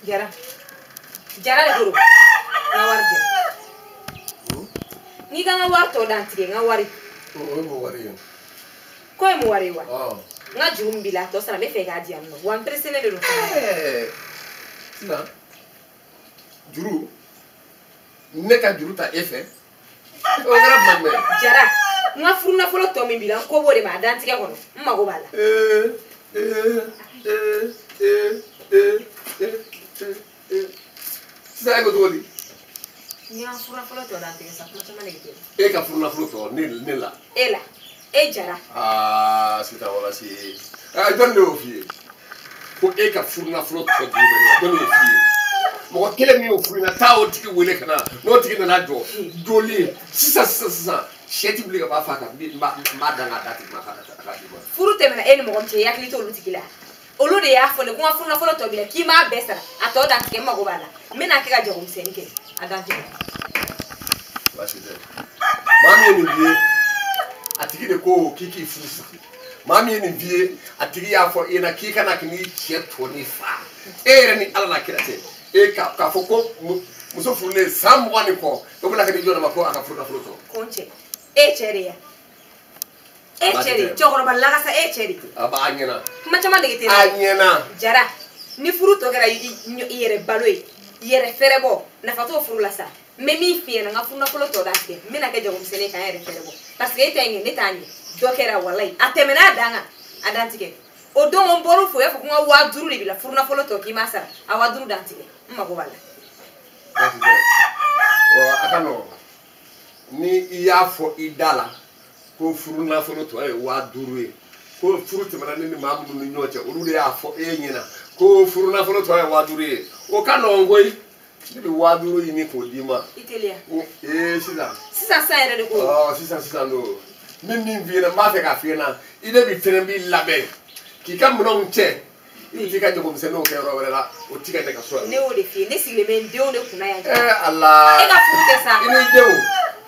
Jara Jara de ko don n ka wari jɛ n'i ka n ka wari tɔ dantigɛ n ka wari. O ye mun wari ye. Ko ye mun wari ye wa. N ka juru min b'i la a tɔ sara n bɛ fɛ i k'a di yan nɔ wa n pereselen de don. Sisan juru ne ka juru ta e fɛ o kɛra tuma jumɛn. Jara n ka furunafolo tɔ min b'i la n ko b'o de ma a dantigɛ kɔnɔ n mago b'a la. Sisan e ko cogo di. N ka furunafolo tɔ dantigɛ sa kuma caman de bɛ kɛ. E ka furunafolo tɔ ne la. E la. E Jara. Aa sisan walasi jɔn de y'o f'i ye ko e ka furunafolo tɔ juru bɛ ne la jɔn de y'o f'i ye mɔgɔ kelen min y'o f'i ɲɛna taa o tigi wele ka na n'o tigi nana jɔ joli sisan sisan sisan sɛ ti wuli ka b'a fa kan n b'a dan k'a d'a tigi ma k'a d'i ma. Furu tɛmɛna e ni mɔgɔ min cɛ i hakili t'olu tigi la olu de y'a fɔ ne ko n ka furunafolo tɔ b'i la k'i m'a bɛɛ sara a tɔ dantigɛ n mago b'a la n bɛna kɛ ka jagomisɛnnin kɛ a dantigɛ. Baasi tɛ maa min ye nin f'i ye a tigi de ko k'i k'i furu sa maa min ye nin f'i ye a tigi y'a fɔ e ɲɛna k'i kana n'i cɛ tɔ ni fa e yɛrɛ ni Ala n'a kira cɛ e k'a fɔ ko muso furulen san 20 ni kɔ o bɛna ka n'i jɔ ne ma ko a ka furu nafolo sɔrɔ. Ko n cɛ E cɛ de ya. E cɛ de cɛkɔrɔba lagasa e cɛ de. A b'a ɲɛna. Kuma caman dege tɛ. A ɲɛna. Jara ni furu tɔ kɛra i yɛrɛ balo ye i yɛrɛ fɛrɛ bɔ nafa t'o furu la sa. N bɛ min f'i ɲɛna n ka furunafolo tɔ da tigɛ n bɛna kɛ jagomisɛnnin ye k'an yɛrɛ fɛrɛ bɔ parce que e t'a ɲɛ ne t'a ɲɛ dɔ kɛra walayi a tɛmɛna a dan kan a dan tigɛ o don n bɔr'u fɛ u y'a fɔ ko n ka 5000 de b'i la furunafolo tɔ k'i m'a sara a 5000 dan tigɛ n mago b'a la. A ka nɔgɔn ni i y'a fɔ i da la ko furunafolo tɔ ye 5000 ye ko furu tɛmɛna ne ni maa minnu ni ɲɔgɔn cɛ olu de y'a fɔ e ɲɛna ko furunafolo tɔ ye 5000 ye o ka nɔgɔn koyi. Ne bɛ 5000 ɲini k'o d'i ma. I teliya. Ee sisan. Sisan sisan yɛrɛ de ko. Ɔ sisan sisan don. N bɛ min f'i ɲɛna n b'a fɛ k'a f'i ɲɛna i de bɛ fɛnɛ b'i labɛn k'i ka minɛnw cɛ i bɛ t'i ka jagomisɛnninw kɛ yɔrɔ wɛrɛ la o ti ka ne ka so yan. Ne y'o de f'i ye ne sigilen bɛ n denw de kunna yan. Ee Ala. E ka furu tɛ sa. I n'i denw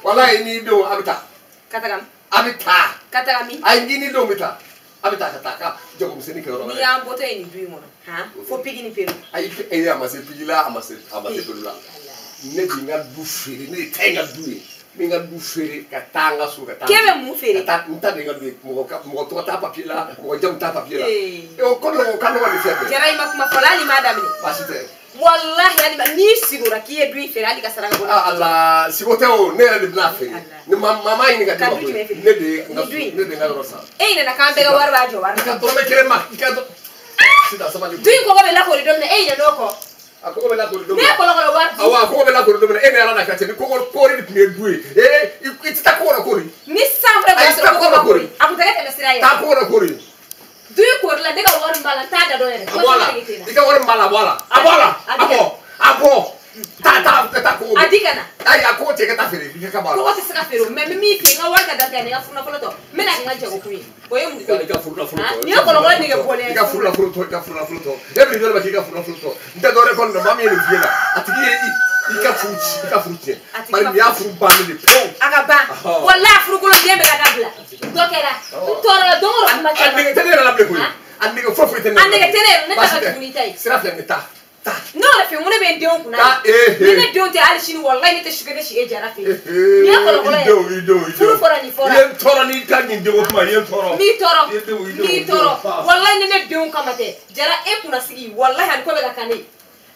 walayi i n'i denw a bɛ taa. Ka taga min. A bɛ taa. Ka taga min. Ayi i n'i denw bɛ taa. A bɛ taa ka taa ka jagomisɛnnin kɛ yɔrɔ wɛrɛ. N'i y'an bɔtɔ ye nin du in kɔnɔ han fo pigi ni peru. Ayi e a ma se pigi la a ma se peru la. Ne de n ka du feere ne de ta ye n ka du ye n bɛ n ka du feere ka taa n ka so ka taa. K'e bɛ mun feere? Ka taa n ta de n ka du ye mɔgɔ tɔgɔ t'a papiye la mɔgɔ jamu t'a papiye la. O kɔ o ka nɔgɔn ni fɛn bɛɛ. Jara i ma kuma fɔlɔ hali i m'a daminɛ. Baasi tɛ. Walahi hali n'i sigora k'i ye du in feere hali ka saraka bɔ. Ala sigo tɛ o ne yɛrɛ de bɛna feere ni maa ma ɲini ka di ma koyi ne de ye n ka ne de n ka yɔrɔ san. E ɲinɛna k'an bɛɛ ka wari b'a jɔ wari la. I ka dɔrɔmɛ kelen ma i ka sisan sabali. Du in kɔgɔ bɛ lakori don min na e ɲinɛn'o kɔ. A kɔgɔ bɛ lakori don min na. Ne ye kɔlɔkɔlɔ wari di. Awɔ a kɔgɔ bɛ lakori don min na e ni Ala n'a ka cɛ ni kɔgɔ kɔɔri de tun ye du ye ee i tɛ taa kɔgɔ la kori. Ni san fɛnɛ tun y'a sɔrɔ kɔgɔ ma kori a tun tɛ kɛ tɛmɛ sira ye. Taa kɔgɔ la kori. Du in kori la ne ka wari min b'a la n t'a da dɔn yɛrɛ. A bɔ a la i ka wari min b'a la a bɔ a la a bɔ a la a bɔ a bɔ taa taa taa kɔgɔ. A di ka na. Ayi a kɔgɔ cɛ i ka taa feere i ka bɔ a la. Kɔgɔ tɛ se ka feere o mɛ n bɛ min f'i ye n ka wari ka da tigɛ ani n ka furunafolo tɔ n bɛna kɛ n ka jagokun ye o ye mun ko ye. I ka furunafolo tɔ. Nin ye kɔlɔkɔlɔ nege bɔlen ye. I ka furunafolo tɔ i ka furunafolo tɔ e bɛ nin yɔrɔ k'i ka furunafolo tɔ n tɛ dɔwɛrɛ kɔni dɔn maa min ye nin f'i ɲɛna a tigi ye i ka furu ci i ka furu tiɲɛ bari nin y'a furu bannen de pewu. A ka ban walahi a furukolon den bɛ ka dabila dɔ kɛra n tɔɔrɔla don o don kuma caman. A nege tɛ ne yɛrɛ la bilen koyi a nege foyi foyi tɛ ne yɛrɛ la. A nege tɛ ne yɛrɛ ne ta ka jugu n'i ta ye. Sira filɛ nin taa. Ne y'o de f'i ye n ko ne bɛ n denw kunna ni ne denw tɛ hali sini walahi ne tɛ su kelen si e Jara fɛ yen. Nin ye kɔlɔkɔlɔ ye furu fɔra nin fɔra. I ye n tɔɔrɔ n'i ka nin denko kuma i ye n tɔɔrɔ. N b'i tɔɔrɔ n b'i tɔɔrɔ walahi ni ne denw kama tɛ Jara e kunnasigi walahi ani ko bɛ ka kan ne ye.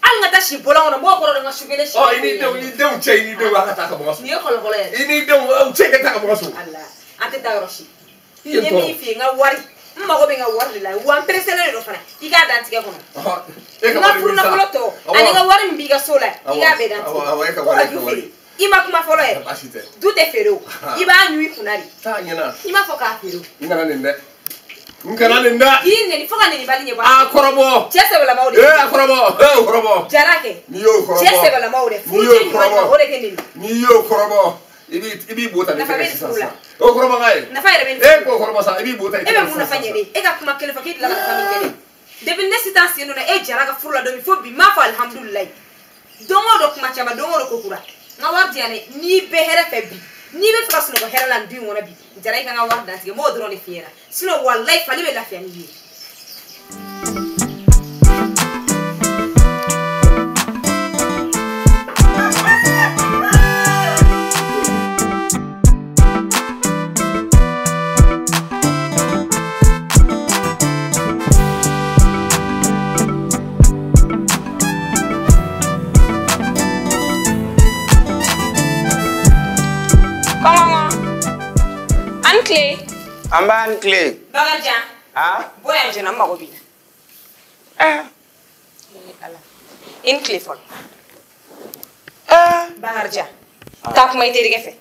Hali n ka taa si bɔlɔn kɔnɔ mɔgɔw kɔrɔ dɔn n ka su kelen si. Ɔ i n'i denw i n'i denw cɛ i n'i denw a ka taa ka bɔ n ka so. Nin ye kɔlɔkɔlɔ yɛrɛ. I n'i denw aw cɛ ka taa ka bɔ n ka so. Ala an tɛ taa yɔrɔ si. N ye min f'i ye n ka wari n mago bɛ n ka wari de la wa n pereselen de don fana i k'a dan tigɛ kɔnɔ. N ka furunafolo tɔ ani n ka wari min b'i ka so la i k'a bɛɛ dan tigɛ. Ko ka du feere i ma kuma fɔlɔ yɛrɛ du tɛ feere o i b'a ɲun i kunna de. I m'a fɔ k'a feere o. N kana nin dɛ. N kana nin dɛ. K'i neni fo ka nenibali ɲɛ bɔ. A kɔrɔbɔ. Cɛ sɛbɛlamaw de. Ee a kɔrɔbɔ ee o kɔrɔbɔ. Jara kɛ. N'i y'o kɔrɔbɔ. Cɛ sɛbɛlamaw dɛ. Furu cɛ ɲuman o de tɛ neni. N'i y'o kɔrɔbɔ. I b'i bo ta ni fɛngɛ sisan sisan. O kɔrɔbɔ ka ye. Nafa yɛrɛ bɛ nin. E k'o kɔrɔbɔ sa i b'i bo ta. E bɛ mun nafa ɲɛ ne ye e ka kuma kelen fɔ k'e tilala ka nafa min kɛ ne ye. Depuis ne sitan sen donna e Jara ka furu la don min fo bi n m'a fɔ alihamudulilayi. Don o don kuma caman don o don ko kura. N ka wari di yan dɛ n'i bɛ hɛrɛ fɛ bi n'i bɛ fɛ ka sunɔgɔ hɛrɛ la nin du in kɔnɔ bi Jara i ka n ka wari dantigɛ n b'o dɔrɔn de f'i ɲɛna sinon walayi fali bɛ lafiya n'i ye. An b'an tile. Bakarijan. Ah? Bɔ yan joona n mago b'i la. Eh. Ala. I ni tile fɔlɔ. Bakarijan. Taa kuma i terikɛ fɛ.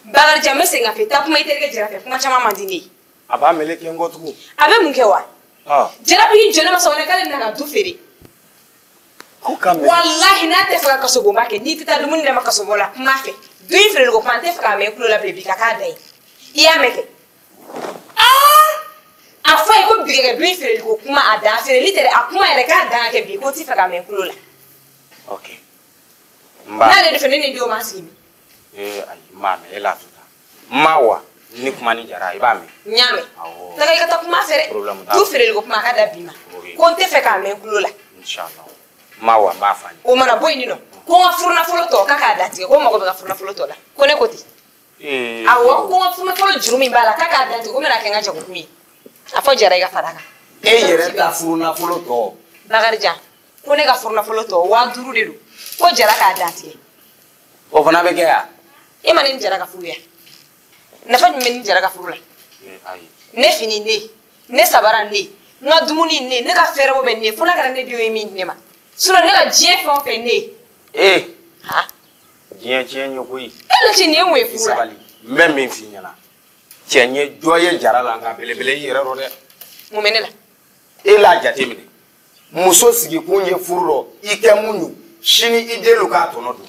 Bakarijan n bɛ segin ka f'i ye taa kuma i terikɛ Jara fɛ kuma caman man di ne ye. A b'a meleke n kɔ tugun. A bɛ mun kɛ wa? Jara b'i jɔ ne ma sɔgɔma k'ale bɛna ka du feere. Ko ka mɛn. Walahi n'a tɛ fɛ ka kasobonba kɛ n'i tɛ taa dumuni d'a ma kasobon la kuma fɛ. Du in feereli ko kuma n tɛ fɛ k'a mɛn i tulo la bilen bi ka k'a da ye. I y'a mɛn kɛ. A fɔ a ye ko bi ka kɛ du in feereli ko kuma a dan feereli tɛ dɛ a kuma yɛrɛ k'a dan ka kɛ bi ko t'i fɛ k'a mɛn tulo la. Ok. N b'a. N'ale de fɛ ne ni n denw m'an sigi min. Ee ayi n b'a mɛn e l'a to tan. N ma wa ni kuma ni Jara i b'a mɛn. N y'a mɛn. Awɔ. Taga i ka taa kuma fɛ dɛ. Problème t'a la. Du feereli ko kuma a ka da bi ma. Ok. Ko n tɛ fɛ k'a mɛn tulo la. Inshallah. N ma wa n b'a f'a ye. O mana bɔ yen nɔ ko n ka furunafolo tɔ k'a k'a datigɛ ko n mago bɛ n ka furunafolo tɔ la ko ne ko ten. Awɔ ko n ka furunafolo juru min b'a la k'a k'a dantigɛ ko n bɛna kɛ n ka jagokun ye. A fɔ Jara i ka fara a kan. E yɛrɛ ta furunafolo tɔ. Bakarijan ko ne ka furunafolo tɔ 5000 de don. Ko Jara k'a dantigɛ. O fana bɛ kɛ yan. E ma ne ni Jara ka furu yan. Nafa jumɛn bɛ ni Jara ka furu la? Ayi. Ne fini ne, ne sabara ne, n ka dumuni ne, ne ka fɛɛrɛbɔ bɛ ne, fo n'a kɛra ne denw ye min di ne ma. Sinon ne ka diɲɛ fɛn o fɛn ne. Ee. Han. Diɲɛ tiɲɛ ye koyi. E la cɛ nin ye mun ye furu la? Sabali. N bɛ min f'i ɲɛna. Cɛ n ye jɔ ye Jara la nka belebele i yɛrɛ rɔ dɛ. Mun bɛ ne la? E l'a jateminɛ. Muso sigikun ye furu rɔ, i kɛ mun sini i den k'a tɔnɔ dun.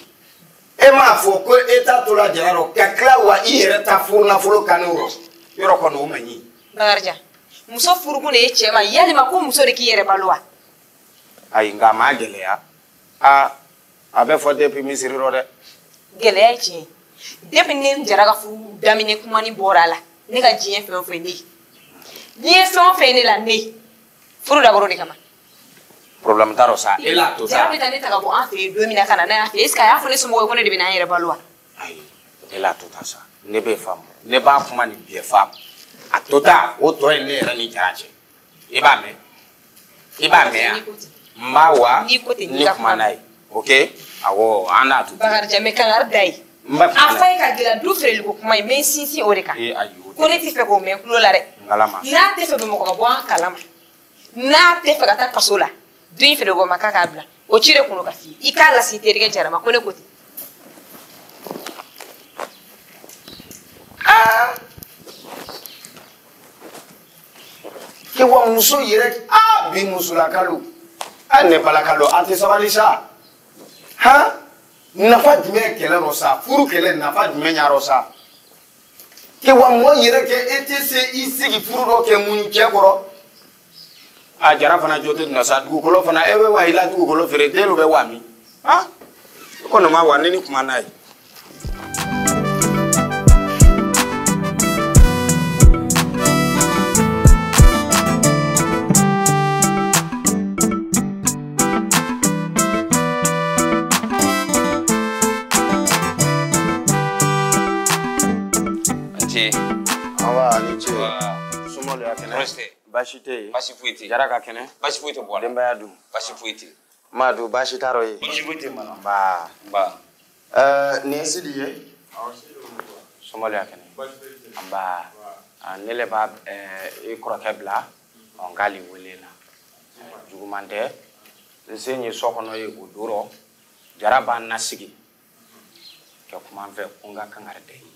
E m'a fɔ ko e ta tora Jara rɔ ka tila wa i yɛrɛ ta furu nafolo kanu rɔ. Yɔrɔ kɔni o man ɲi. Bakarijan, muso furukun de ye cɛ ma yalima ko muso de k'i yɛrɛ balo wa? Ayi nka a ma gɛlɛya. Aa a bɛ fɔ depuis misiri rɔ dɛ. Gɛlɛya ye tiɲɛ ye. Depuis ne Jara ka furu daminɛ kumani bɔra a la, ne ka diɲɛ fɛn o fɛn ne ye. N'i ye fɛn o fɛn ye ne la ne ye. Furu dabɔra o de kama. Problème t'a rɔ sa. E l'a to sa. Jara bɛ taa ne ta ka bɔ an fɛ yen don min na ka na n'a y'a fɛ est ce que a y'a fɔ ne somɔgɔw ye ko ne de bɛ n'an yɛrɛ balo wa? Ayi e l'a to ta sa. Ne b'e faamu. Ne b'a kuma nin bɛɛ faamu. A to ta o tɔ ye ne yɛrɛ ni Jara cɛ. I b'a mɛn? I b'a mɛn yan? N b'a wa N'i ko ten ni kuma n'a ye. Ok? Awɔ an n'a to. Bakarijan mɛ kangari da ye. N b'a A fɔ ye ka gɛlɛya du feereli ko kuma ye n bɛ n sinsin o de kan. Ee ayi o Ko ne tɛ fɛ k'o mɛn tulo la dɛ. Ngalama. N'a tɛ fɛ Bamakɔ ka bɔ an kalama. N'a tɛ fɛ ka taa kaso la. Du in feere bɔ ma k'a k'a bila. O ci de kun don ka f'i ye. I k'a lase i terikɛ Jara ma ko ne ko ten. Aa! Ke wa muso yɛrɛ aa bi musolakalu a ne balakalu a tɛ sabali sa han nafa jumɛn kɛlɛ rɔ sa furu kɛlɛ nafa jumɛn ɲa rɔ sa ke wa mɔgɔ yɛrɛ kɛ e tɛ se i sigi furu dɔ kɛ mun cɛ kɔrɔ a Jara fana jo tɛ na sa dugukolo fana e bɛ wa i la dugukolo feere den bɛ wa min han e kɔni ma wa ne ni kuma n'a ye. Awa ni ce. Somɔgɔw ya kɛnɛ. Baasi tɛ yen. Baasi foyi tɛ yen. Jara ka kɛnɛ. Baasi foyi tɛ bɔ a la. Denbaya dun. Baasi foyi tɛ yen. Madu baasi t'a rɔ ye. Baasi foyi tɛ yen mana. Nba. Nba. Nin ye Sidi ye. Somɔgɔw ya kɛnɛ. Nba. Ne le b'a i kɔrɔkɛ bila. Ɔ n k'ale wele na. Juguman tɛ. N sen ye so kɔnɔ ye o don rɔ. Jara b'an nasigi. Ka kuma n fɛ ko n ka kangari da i ye.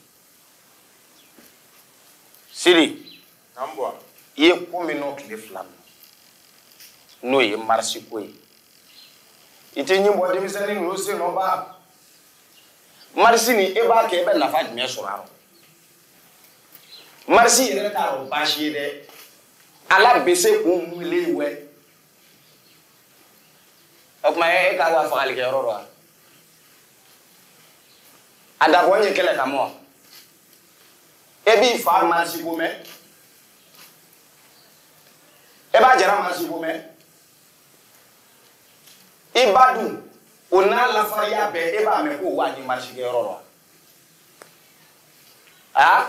Sidi. I ye ko min nɔ tile fila ninnu n'o ye marisi ko ye i tɛ ɲin bɔ denmisɛnnin ninnu sen nɔ ba marisi nin e b'a kɛ e bɛ nafa jumɛn sɔrɔ a rɔ marisi yɛrɛ t'a rɔ baasi ye dɛ ala bɛ se k'o wele wɛ o tuma e k'a ka fagali kɛ yɔrɔ dɔ wa a dabɔ n ye kɛlɛ kama wa e b'i fa marisi ko mɛn. E b'a Jara marisi ko mɛn i ba dun o n'a lafariya bɛɛ e b'a mɛn k'o waa ni marisi kɛyɔrɔ la a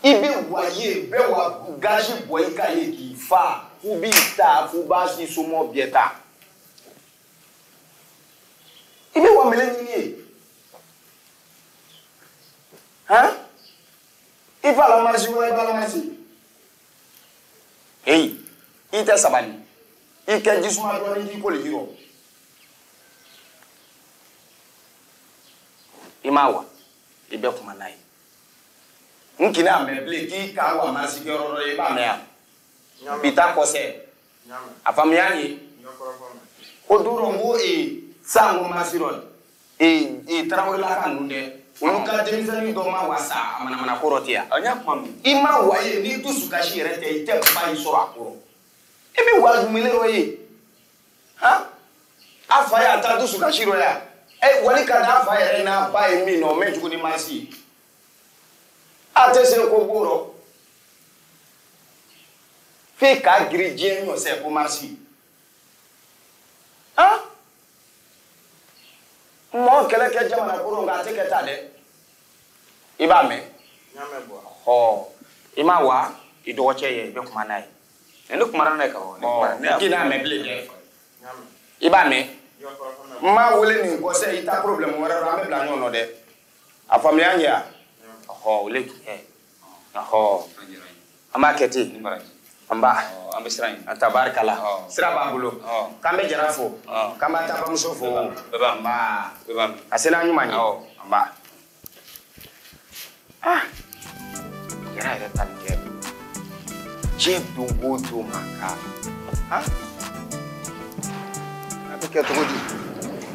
i bɛ wa ye bɛɛ wa gazi bɔ i kan ye k'i fa f'u b'i ta f'u b'a si somɔgɔ bɛɛ ta i bɛ wa mɛlɛ ɲini ye han i fa la marisi wa i ba la marisi. Hey, i tɛ sabali i kɛ jisuma dɔɔni k'i koli yirɔ i ma wa i bɛ kuma n'a ye n kina mɛn bilen k'i ka wa marisi kɛyɔrɔ dɔ ye i b'a mɛn yan bi taa kɔsɛ a faamuya ye ko don dɔ n ko san ko marisi dɔ ee Tarawelelaka ninnu dɛ olu ka denmisɛnnin dɔ ma wa sa a manamana ko dɔ tɛ yan. I ma wa ye n'i dusukasi yɛrɛ tɛ i tɛ ba in sɔrɔ a kɔrɔ e bɛ wa jumɛn dɔ ye han a fa y'a ta dusukasi dɔ yan ɛ wali ka d'a fa yɛrɛ n'a ba ye min nɔ o mɛ jugu ni marisi ye a tɛ se ko b'o rɔ f'e k'a girin diɲɛ ɲɔsɛ ko marisi han mɔgɔ kɛlɛ kɛ jamana ko rɔ nka a tɛ kɛ tan dɛ. I b'a mɛn? Ɔ i ma wa i dɔgɔcɛ ye i bɛ kuma n'a ye. Ne kumara n'a ye ka ban. Ɔ k'i n'a mɛn bilen dɛ. I b'a mɛn? N m'a wele nin kɔsɛ i ta problème wɛrɛ rɔ an bɛ bila ɲɔgɔn nɔ dɛ. A faamuya n ye wa? Ɔhɔ o le tiɲɛ. Ɔhɔ an b'a kɛ ten. An ba. An bɛ sira ɲini. A tabarikala. Sira b'an bolo. K'an bɛ Jara fo. K'an b'a tabamuso fo. Bɛɛ b'a mɛn. Bɛɛ b'a mɛn. A sera an ɲuman ye. An ba. Ah! Jara yɛrɛ ta nin kɛ. Diɲɛ don o don ma ka. Han? A bɛ kɛ cogo di?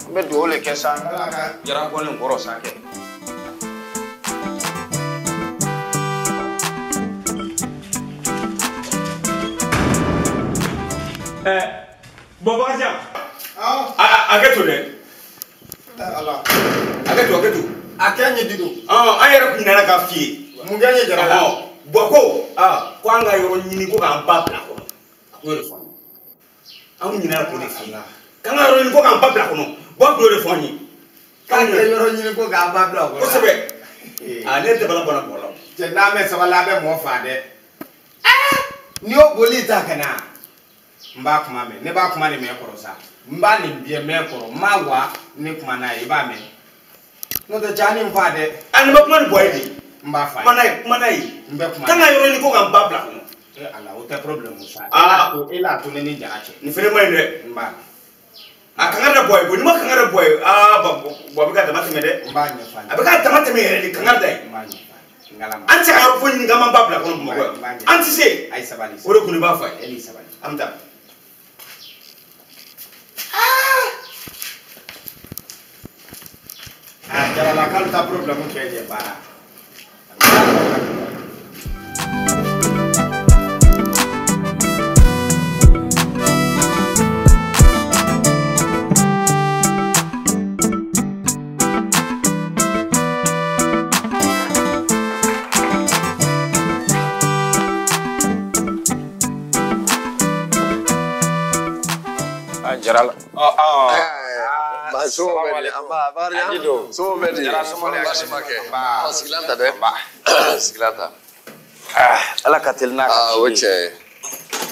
N bɛ dugawu de kɛ sa. Ala ka Jara kɔni kɔrɔ sa kɛ. Bon, Bakarijan. A kɛ to dɛ. Ala. A kɛ to, a kɛ to. A kɛ n ye Dido. An yɛrɛ kun ɲinɛna k'a f'i ye. Mun kɛ n ye Jara la? Bon ko an ka yɔrɔ ɲini ko k'an ba bila kɔnɔ. A ko y'o de fɔ an ye. An kun ɲinɛna k'o de f'i ye. K'an ka yɔrɔ ɲini ko k'an ba bila kɔnɔ. Bon kun y'o de fɔ an ye. K'an ka yɔrɔ ɲini ko k'an ba bila kɔnɔ. Kosɛbɛ. Ne dabala banna bɔ la. Cɛ n'a mɛn sabali a bɛ mɔɔ fa dɛ. N'i y'o boli ta ka na. N b'a kuma mɛn, ne b'a kuma de mɛn kɔrɔ sa. N b'a nin biyɛ mɛn kɔrɔ, n m'a wa ne kuma n'a ye, i b'a mɛn. N'o tɛ cɛ an ni n fa dɛ. A nin bɛ kuma ni bɔ ye de. N b'a fa ye. Kuma n'a ye, kuma n'a ye. N bɛ kuma. K'an ka yɔrɔ ɲini ko k'an ba bila kɔnɔ. E Ala, o tɛ problème sa. E l'a to ne ni Jara cɛ. Nin fɛnɛ ma ɲi dɛ. N b'a mɛn. A kanga da bɔ ye, n'i ma kanga da bɔ ye, bɔ a bɛ ka dama tɛmɛ dɛ. N b'a ɲɛfɔ a ye. A bɛ ka dama tɛmɛ yɛrɛ de, kanga da ye. N b'a ɲɛfɔ a ye. Ngalama. An tɛ se ka yɔrɔ foyi ɲini k'an b'an ba bila kɔnɔ Bamakɔ yan. An tɛ se. Ayi sabali. O de kun b'a fɔ a ye. E ni sabali. An bɛ taa. Ah, Jaralakalu ta problème kɛ ɲɛ baara. Jarala. Ala ka teli n'a ka o cɛ ye.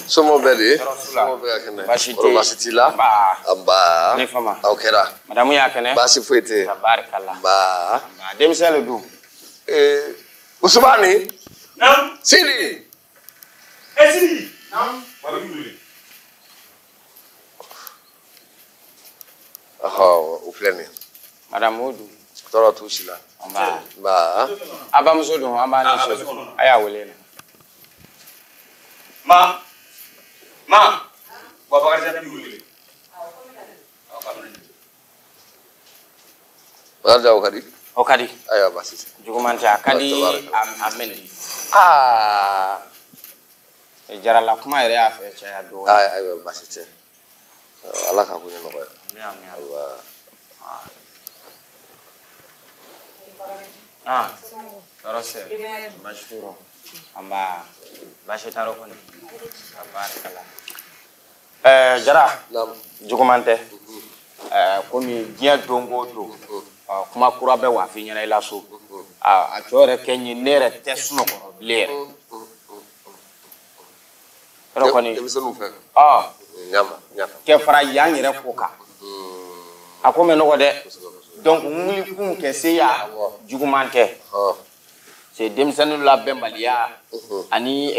Somɔgɔw bɛ di? Somɔgɔw bɛ ka kɛnɛ? Baasi tɛ yen. Baasi t'i la? Nba. Ne fama. Aw kɛra. Madamu y'a kɛnɛ? Baasi foyi tɛ yen. Tabarikala. Nba. Denmisɛn de don. Usumani. Naamu. Sidi. Sidi. Naamu. Wa bɛ wuli. O filɛ nin ye. Madamu o dun. Tɔɔrɔ t'u si la. Nba. Nba. A bamuso dun an b'a ni so. A y'a wele na. Ma. Ma. Wa Bakarijan b'i wele. Bakarijan o ka di? O ka di. Ayiwa baasi tɛ. Juguman tɛ a ka di a mɛn di. Aa. Jarala kuma yɛrɛ y'a fɛ caya dɔɔnin. Ayiwa baasi tɛ. Ala ka ko ɲɛ nɔgɔya. Ayiwa. Ah, tɔɔrɔ sɛ. Baasi t'u rɔ. Nba. Baasi t'a rɔ kɔni. Tabarikala. Jara. Naamu. Juguman tɛ. Komi diɲɛ don o don. Kuma kura bɛ waa f'i ɲɛna i la so. A cɔ yɛrɛ kɛ n ye ne yɛrɛ tɛ sunɔgɔ bilen yɛrɛ. Yɔrɔ kɔni. Denmisɛnninw fɛ. Ɲama ɲama. Kɛ fara yan yɛrɛ ko kan. A ko mɛ nɔgɔ dɛ. Donc n wuli kun kɛ se ya juguman tɛ. C'est denmisɛnninw labɛnbaliya ani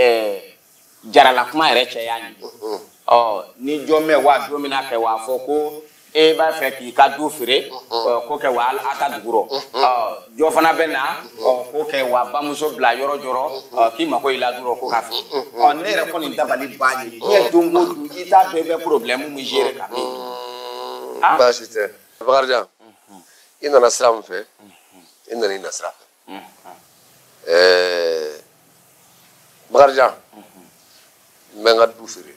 jarala kuma yɛrɛ cɛya nin. Ɔ ni jɔn bɛ wa don min na kɛ wa fɔ ko e b'a fɛ k'i ka du feere ko kɛ wa a ta dugu rɔ. Ɔ jɔ fana bɛ na ko kɛ wa bamuso bila yɔrɔ jɔrɔ k'i mako y'i la du rɔ ko ka feere. Ɔ ne yɛrɛ kɔni dabali b'a ye diɲɛ don o don i t'a bɛɛ bɛ problème min gérer ka min. Baasi tɛ. Bakarijan. I nana sira min fɛ, i nana i na sira fɛ. Bakarijan, n bɛ n ka du feere,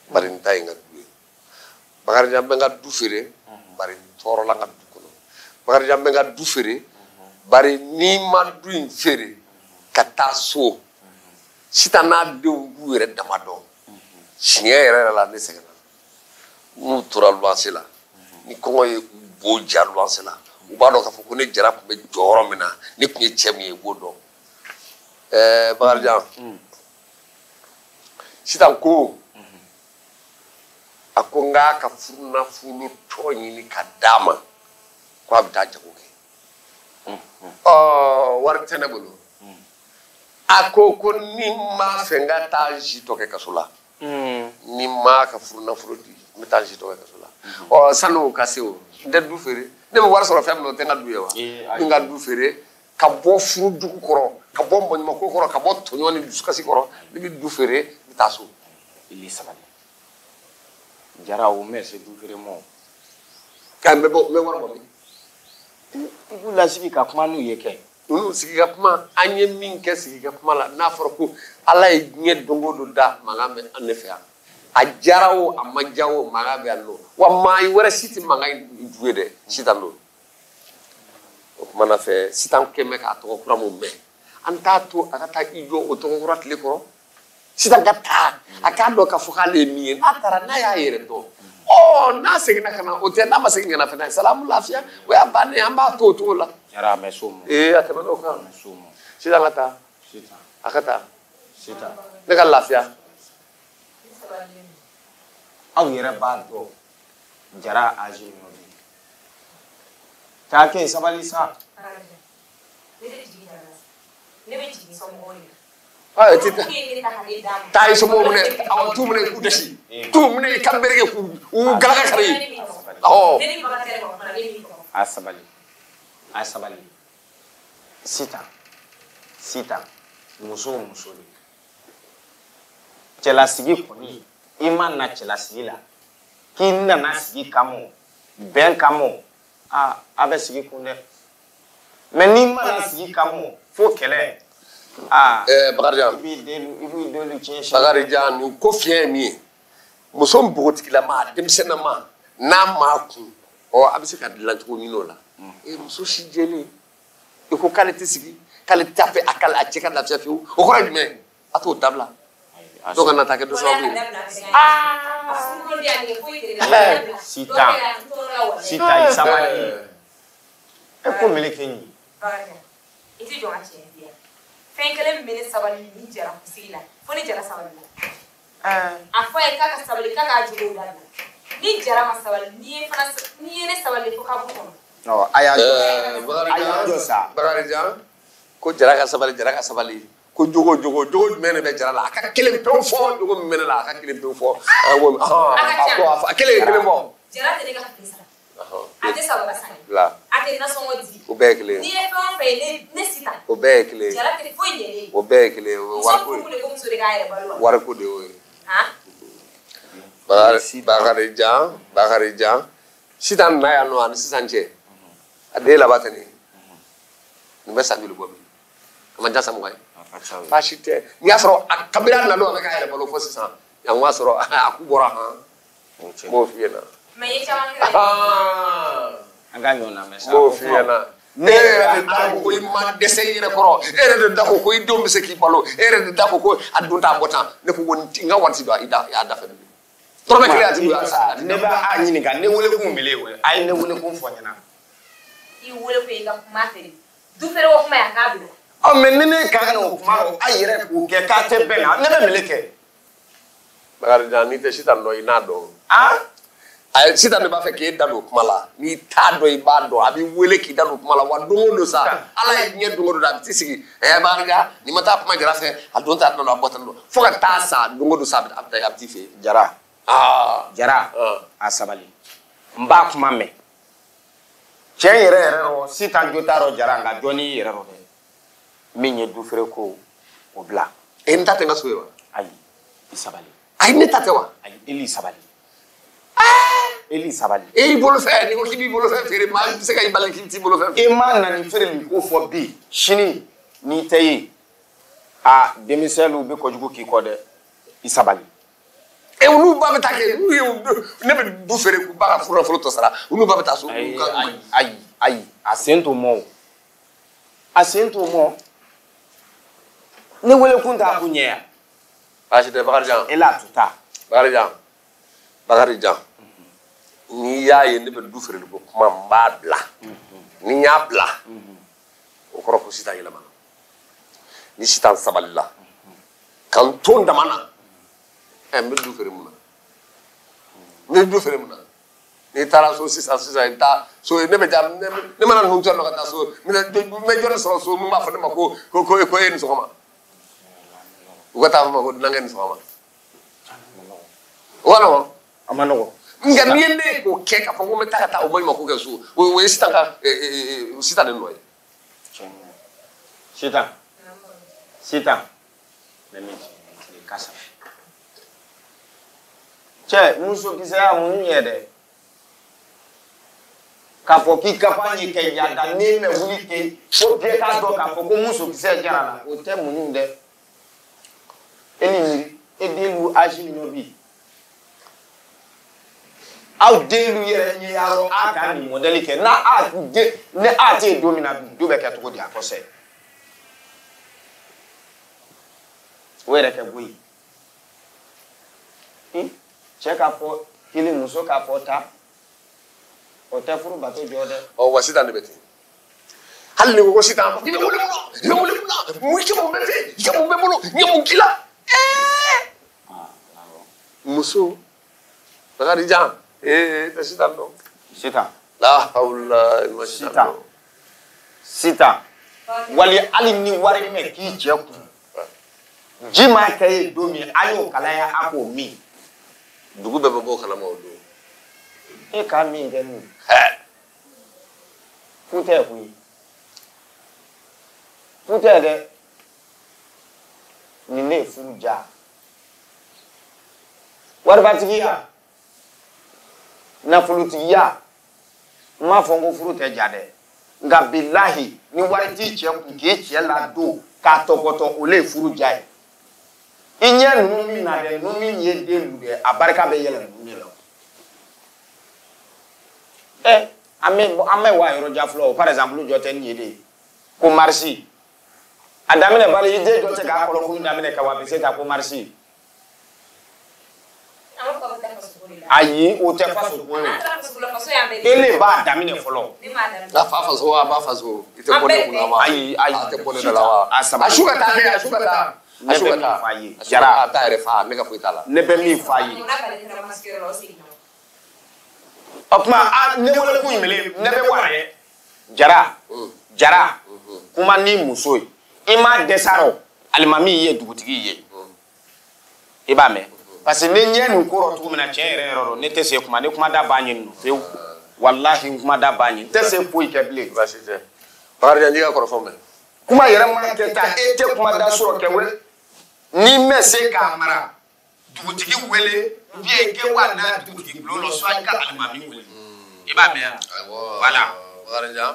bari n ta ye n ka du ye. Bakarijan, n bɛ n ka du feere, bari n tɔɔrɔla n ka du kɔnɔ. Bakarijan, n bɛ n ka du feere, bari n'i ma du in feere ka taa so, sisan n'a denw b'u yɛrɛ dama dɔn. Siɲɛ yɛrɛ yɛrɛ la ne sɛgɛnna. N'u tora luwanse la, ni kɔngɔ ye u bo ja luwanse la, U b'a dɔn k'a fɔ ko ne Jara tun bɛ jɔyɔrɔ min na, ne tun ye cɛ min ye, i b'o dɔn. Bakarijan, sisan ko a ko n k'a ka furunafolo tɔ ɲini ka d'a ma, ko a bɛ taa jago kɛ. Wari tɛ ne bolo. A ko ko ni n m'a fɛ n ka taa n si tɔ kɛ kaso la, ni n m'a ka furunafolo di, n bɛ taa n si tɔ kɛ kaso la. Sani o ka se o, n tɛ du feere. Ne bɛ wari sɔrɔ fɛn min na, o tɛ n ka du ye wa? N ka du feere ka bɔ furujugu kɔrɔ, ka bɔ maɲumako kɔrɔ, ka bɔ tɔɲɔ ni dusukasi kɔrɔ, ne bɛ du feere, n bɛ taa so. I sabali. Jara, o mɛ se du feere ma o. Ka n bɛ bɔ, n bɛ wari bɔ min? I b'u lasigi ka kuma n'u ye kɛ. Olu sigi ka kuma, an ye min kɛ sigi ka kuma la, n'a fɔra ko Ala ye diɲɛ don o don da, mankan bɛ an ne fɛ yan. A diyara o, a ma diya o, mankan bɛ yan nɔ. Wa maa wɛrɛ si tɛ mankan in ju ye dɛ, sisan don. O kuma na fɛ, sisan kɛn bɛ k'a tɔgɔ kura mun mɛn, an t'a to a ka taa i jɔ o tɔgɔ kura tile kɔrɔ. Sisan ka taa, a k'a dɔn k'a fɔ k'ale ye min ye, n'a taara n'a y'a yɛrɛ dɔn. N'a seginna ka na, o tɛ, n'a ma segin ka na fana, salamu lafiya, o y'a bannen ye, an b'a to o cogo la. Jara, a mɛ s'o ma. A tɛmɛna o kan. A mɛ s'o ma. Sisan ka taa. Sisan. A ka taa. Sisan. Ne ka lafiya. Aw yɛrɛ b'a dɔn Jara âge min bi. Taa kɛ sabali sa. Ne tɛ jigin Jara la. Ne bɛ jigin somɔgɔw de la. Taa i somɔgɔw minɛ, awɔ, t'u minɛ k'u dɛsi. T'u minɛ i kan bereke k'u galaka kari. A sabali. A sabali. Sitan. Sitan. Muso o muso de. Cɛlasigi kɔni, i ma na cɛlasigi la. K'i nana sigi kama o, bɛn kama o, a bɛ sigi kun dɛ. Mɛ n'i ma na sigi kama o, fo kɛlɛ. Bakarijan, i b'i denw tiɲɛ si. Bakarijan, nin ko fiɲɛ ye min ye, muso npogotigilama, a denmisɛnnama, n'a m'a kun, a bɛ se ka dilan cogo ɲini o la. Muso si jɛlen, i ko k'ale tɛ sigi, k'ale t'a fɛ a ka a cɛ ka lafiya fiyewu, o kɔrɔ ye jumɛn ye? A t'o dabila. Dɔw kana taa kɛ dɔ sababu ye. Sitan, sitan, i sabali. E ko meleke in ye. I tɛ jɔ ka tiɲɛ di yan. Fɛn kelen min bɛ ne sabali ni Jara kunsigi la, fo ni Jara sabali la. A fɔ a ye k'a ka sabali, k'a k'a jogow dabila. Ni Jara ma sabali, n'i ye ne sabali fo kaburu kɔnɔ. A y'a jɔ. A y'a jɔ sa. Bakarijan, ko Jara ka sabali, Jara ka sabali. Ko jogo jogo jogo jumɛn de bɛ Jara la? A ka kelen pewu fɔ, jogo min bɛ ne la, a ka kelen pewu fɔ. A kelen kelen fɔ. Jara tɛ ne ka fini sara. A tɛ sabara san. A tɛ nasɔngɔ di. O bɛɛ ye kelen ye. N'i ye fɛn o fɛn ye, ne sitan. O bɛɛ ye kelen ye. Jara tɛ foyi ɲɛ ne ye. O bɛɛ ye kelen ye. Muso furu de ko muso de k'a yɛrɛ balo wa? Wariko de y'o ye. Bakarijan, Bakarijan, sisan na yan nɔ ani sisan cɛ, a den laban tɛ nin ye. Nin bɛ san joli bɔ bi? A man ca san 20 ye. Baasi tɛ. N'i y'a sɔrɔ a kabini a nana a bɛ k'a yɛrɛ balo fo sisan, yan b'a sɔrɔ a ku bɔra han. N b'o f'i ɲɛna. Mɛ i ye caman kɛ. An ka ɲɔgɔn lamɛn sa. N b'o f'i ɲɛna. E yɛrɛ de da ko ko i ma dɛsɛ i yɛrɛ kɔrɔ. E yɛrɛ de da ko ko i denw bɛ se k'i balo. E yɛrɛ de da ko ko a don t'a bɔ tan. Ne ko ko n ka wari ti don a da fɛ bilen. Tɔrɔmɛ kelen a ti don a. Ne b'a ɲininka, ne wele kun mele o ye. A ye ne wele kun fɔ n ɲɛna. I wele kun i ka kuma fɛ de. Du feere ko kuma yan k'a bila. Mɛ ni ne kan ka o kuma a yɛrɛ k'o kɛ k'a tɛ bɛn na, ne bɛ mele kɛ. Bakarijan, n'i tɛ sitan dɔn, i n'a dɔn. Ayi, sitan de b'a fɛ k'e da don kuma la. N'i t'a dɔn, i b'a dɔn. A b'i wele k'i da don kuma la. Wa don o don sa, Ala ye diɲɛ don o don, a bɛ t'i sigi. Bakarijan, n'i ma taa kuma Jara fɛ, a don t'a don, a bɔ tan don. Fo ka taa sa, don o don sa, a bɛ t'i fɛ yen. Jara. Jara, a sabali. N b'a kuma mɛn. Tiɲɛ yɛrɛ yɛrɛ rɔ, sitan jo t'a rɔ Jara, nka jɔn n'i yɛrɛ rɔ dɛ. Min ye du feere ko, o bila. N ta tɛ n ka so ye wa? Ayi, i sabali. Ayi, ne ta tɛ wa? Ayi, Eli sabali. Eli sabali. E y'i bolo fɛ, n'i ko k'i b'i bolo fɛn feere, maa bɛ se ka i bali k'i t'i bolo fɛn feere. E ma na nin feereli ko fɔ bi, sini n'i tɛ ye, a denmisɛnninw bɛ kojugu k'i kɔ dɛ, i sabali. Olu ba bɛ taa kɛ, n'u ye ne bɛ du feere k'u ba ka furu nafolo tɔ sara, olu ba bɛ taa so. Ayi, ayi, a sen t'o mɔ o. A sen t'o mɔ. Ne wele kun t'a kun ɲɛ yan. Baasi tɛ Bakarijan. E l'a to taa. Bakarijan, Bakarijan. N'i y'a ye ne bɛ du feereli ko kuma n b'a bila. Ni n y'a bila, o kɔrɔ ko sisan yɛlɛmana. Ni sisan sabalila, ka n to n dama na, ɛ n bɛ du feere mun na? N bɛ du feere mun na? N'i taara so sisan sisan i bɛ taa so ne bɛ taa ne mana ninnu to yan nɔ ka taa so n bɛ jɔn de sɔrɔ so mun b'a fɔ ne ma ko ko ko ko e ni sɔgɔma. U ka taa fɔ n ma ko dunankɛ ni sɔgɔma. O ka nɔgɔn. A ma nɔgɔn. Nka n'i ye ne k'o kɛ k'a fɔ ko n bɛ taa ka taa o maɲumanko kɛ so o ye sisan ka sisan de nɔ ye. Sitan. Sitan. Ne min tile kasa. Cɛ musokisɛya mun ɲɛ dɛ. K'a fɔ k'i ka pan ye kɛ yada ne mɛ wuli kɛ fo bɛɛ k'a dɔn k'a fɔ ko musokisɛ jara la o tɛ muɲu dɛ. E ni miiri e den lu âge min nɔ bi. Aw den lu yɛrɛ ɲɛ y'a a ka nin mɔdɛli kɛ n'a a den ni a tɛ yen don min na du bɛ kɛ cogo di a kɔsɛ. O yɛrɛ kɛ bɔ yen. Cɛ k'a fɔ kelen muso k'a fɔ ta o tɛ furu bato jɔ dɛ. Ɔ wa sisan de bɛ ten. Hali ni ko sisan i bɛ wuli mun na i bɛ wuli mun na mun i ka mun bɛ fɛ i ka mun bɛ bolo n ye mun k'i la. Muso Bakarijan ee tɛ sisan dɔn. Sitan. La hawla i ma sisan dɔn. Sitan. Wali hali ni wari mɛ k'i cɛ kun. Ji ma kɛ ye don min a y'o kalaya a k'o min. Dugu bɛɛ bɛ bɔ o kalama o don. E k'a min kɛ nin. Fu tɛ koyi. Fu tɛ dɛ. Nin ne ye furu ja. Waribatigiya. Nafolotigiya. N m'a fɔ n ko furu tɛ ja dɛ. Nka bilahi ni wari t'i cɛ kun k'e cɛ ladon k'a tɔpɔtɔ o le ye furu ja ye. I ɲɛ ninnu min na dɛ ninnu min ye den lu dɛ a barika bɛ yɛlɛ ninnu de la. Ɛ an bɛ wa yɔrɔ jan fɔlɔ o par exemple jɔ tɛ nin ye de ko marisi a daminɛ bari i den jɔ tɛ k'a kɔlɔkun daminɛ ka wa bɛ se ka ko marisi. Ayi o tɛ faso ko ye o e le b'a daminɛ fɔlɔ. A fa faso wa a ba faso i tɛ bɔ ne kunna wa. Ayi ayi a tɛ bɔ ne da la wa. A sabali a su ka taa kɛ a su ka taa. Ne bɛ min f'a ye Jara a t'a yɛrɛ fa ne ka foyi t'a la. Ne bɛ min f'a ye. O tuma a ne wele kun mele ne bɛ bɔ a dɛ. Jara Jara kuma ni muso ye i ma dɛsɛ a rɔ alimami ye dugutigi ye i b'a mɛn. Parce que ne ɲɛ nin ko rɔ cogo min na tiɲɛ yɛrɛ yɛrɛ rɔ ne tɛ se kuma ne kuma da b'a ɲɛ nin fewu walahi n kuma da b'a ɲɛ n tɛ se foyi kɛ bilen. Baasi tɛ Bakarijan n'i ka kɔrɔfɔ mɛn. Kuma yɛrɛ mana kɛ tan e tɛ kuma da sɔrɔ kɛ wele n'i mɛ se k'a mara dugutigi wele ou bien kɛ wa n'a dugutigi bulon lɔ soit i ka alimami wele i b'a mɛn yan voilà.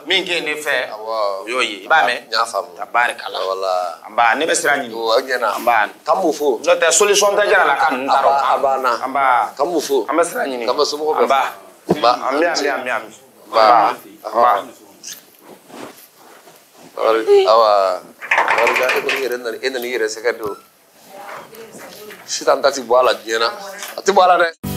Min kɛ ne fɛ o y'o ye i b'a mɛn. N y'a faamu. Tabarikala. Wala. Nba ne bɛ sira ɲini. O ɲɛna. Nba. K'an b'u fo. N'o tɛ solution tɛ Jara la ka ninnu ta o kan. A banna. Nba. K'an b'u fo. An bɛ sira ɲini. K'an bɛ somɔgɔw bɛɛ fo. Nba. Nba. An bɛ an bɛ an bɛ an bɛ. Nba. Nba. Awa. Bakarijan e kɔni yɛrɛ nana e nana i yɛrɛ sɛgɛ don. Sisan ta ti bɔ a la diɲɛ na. A ti bɔ a la dɛ.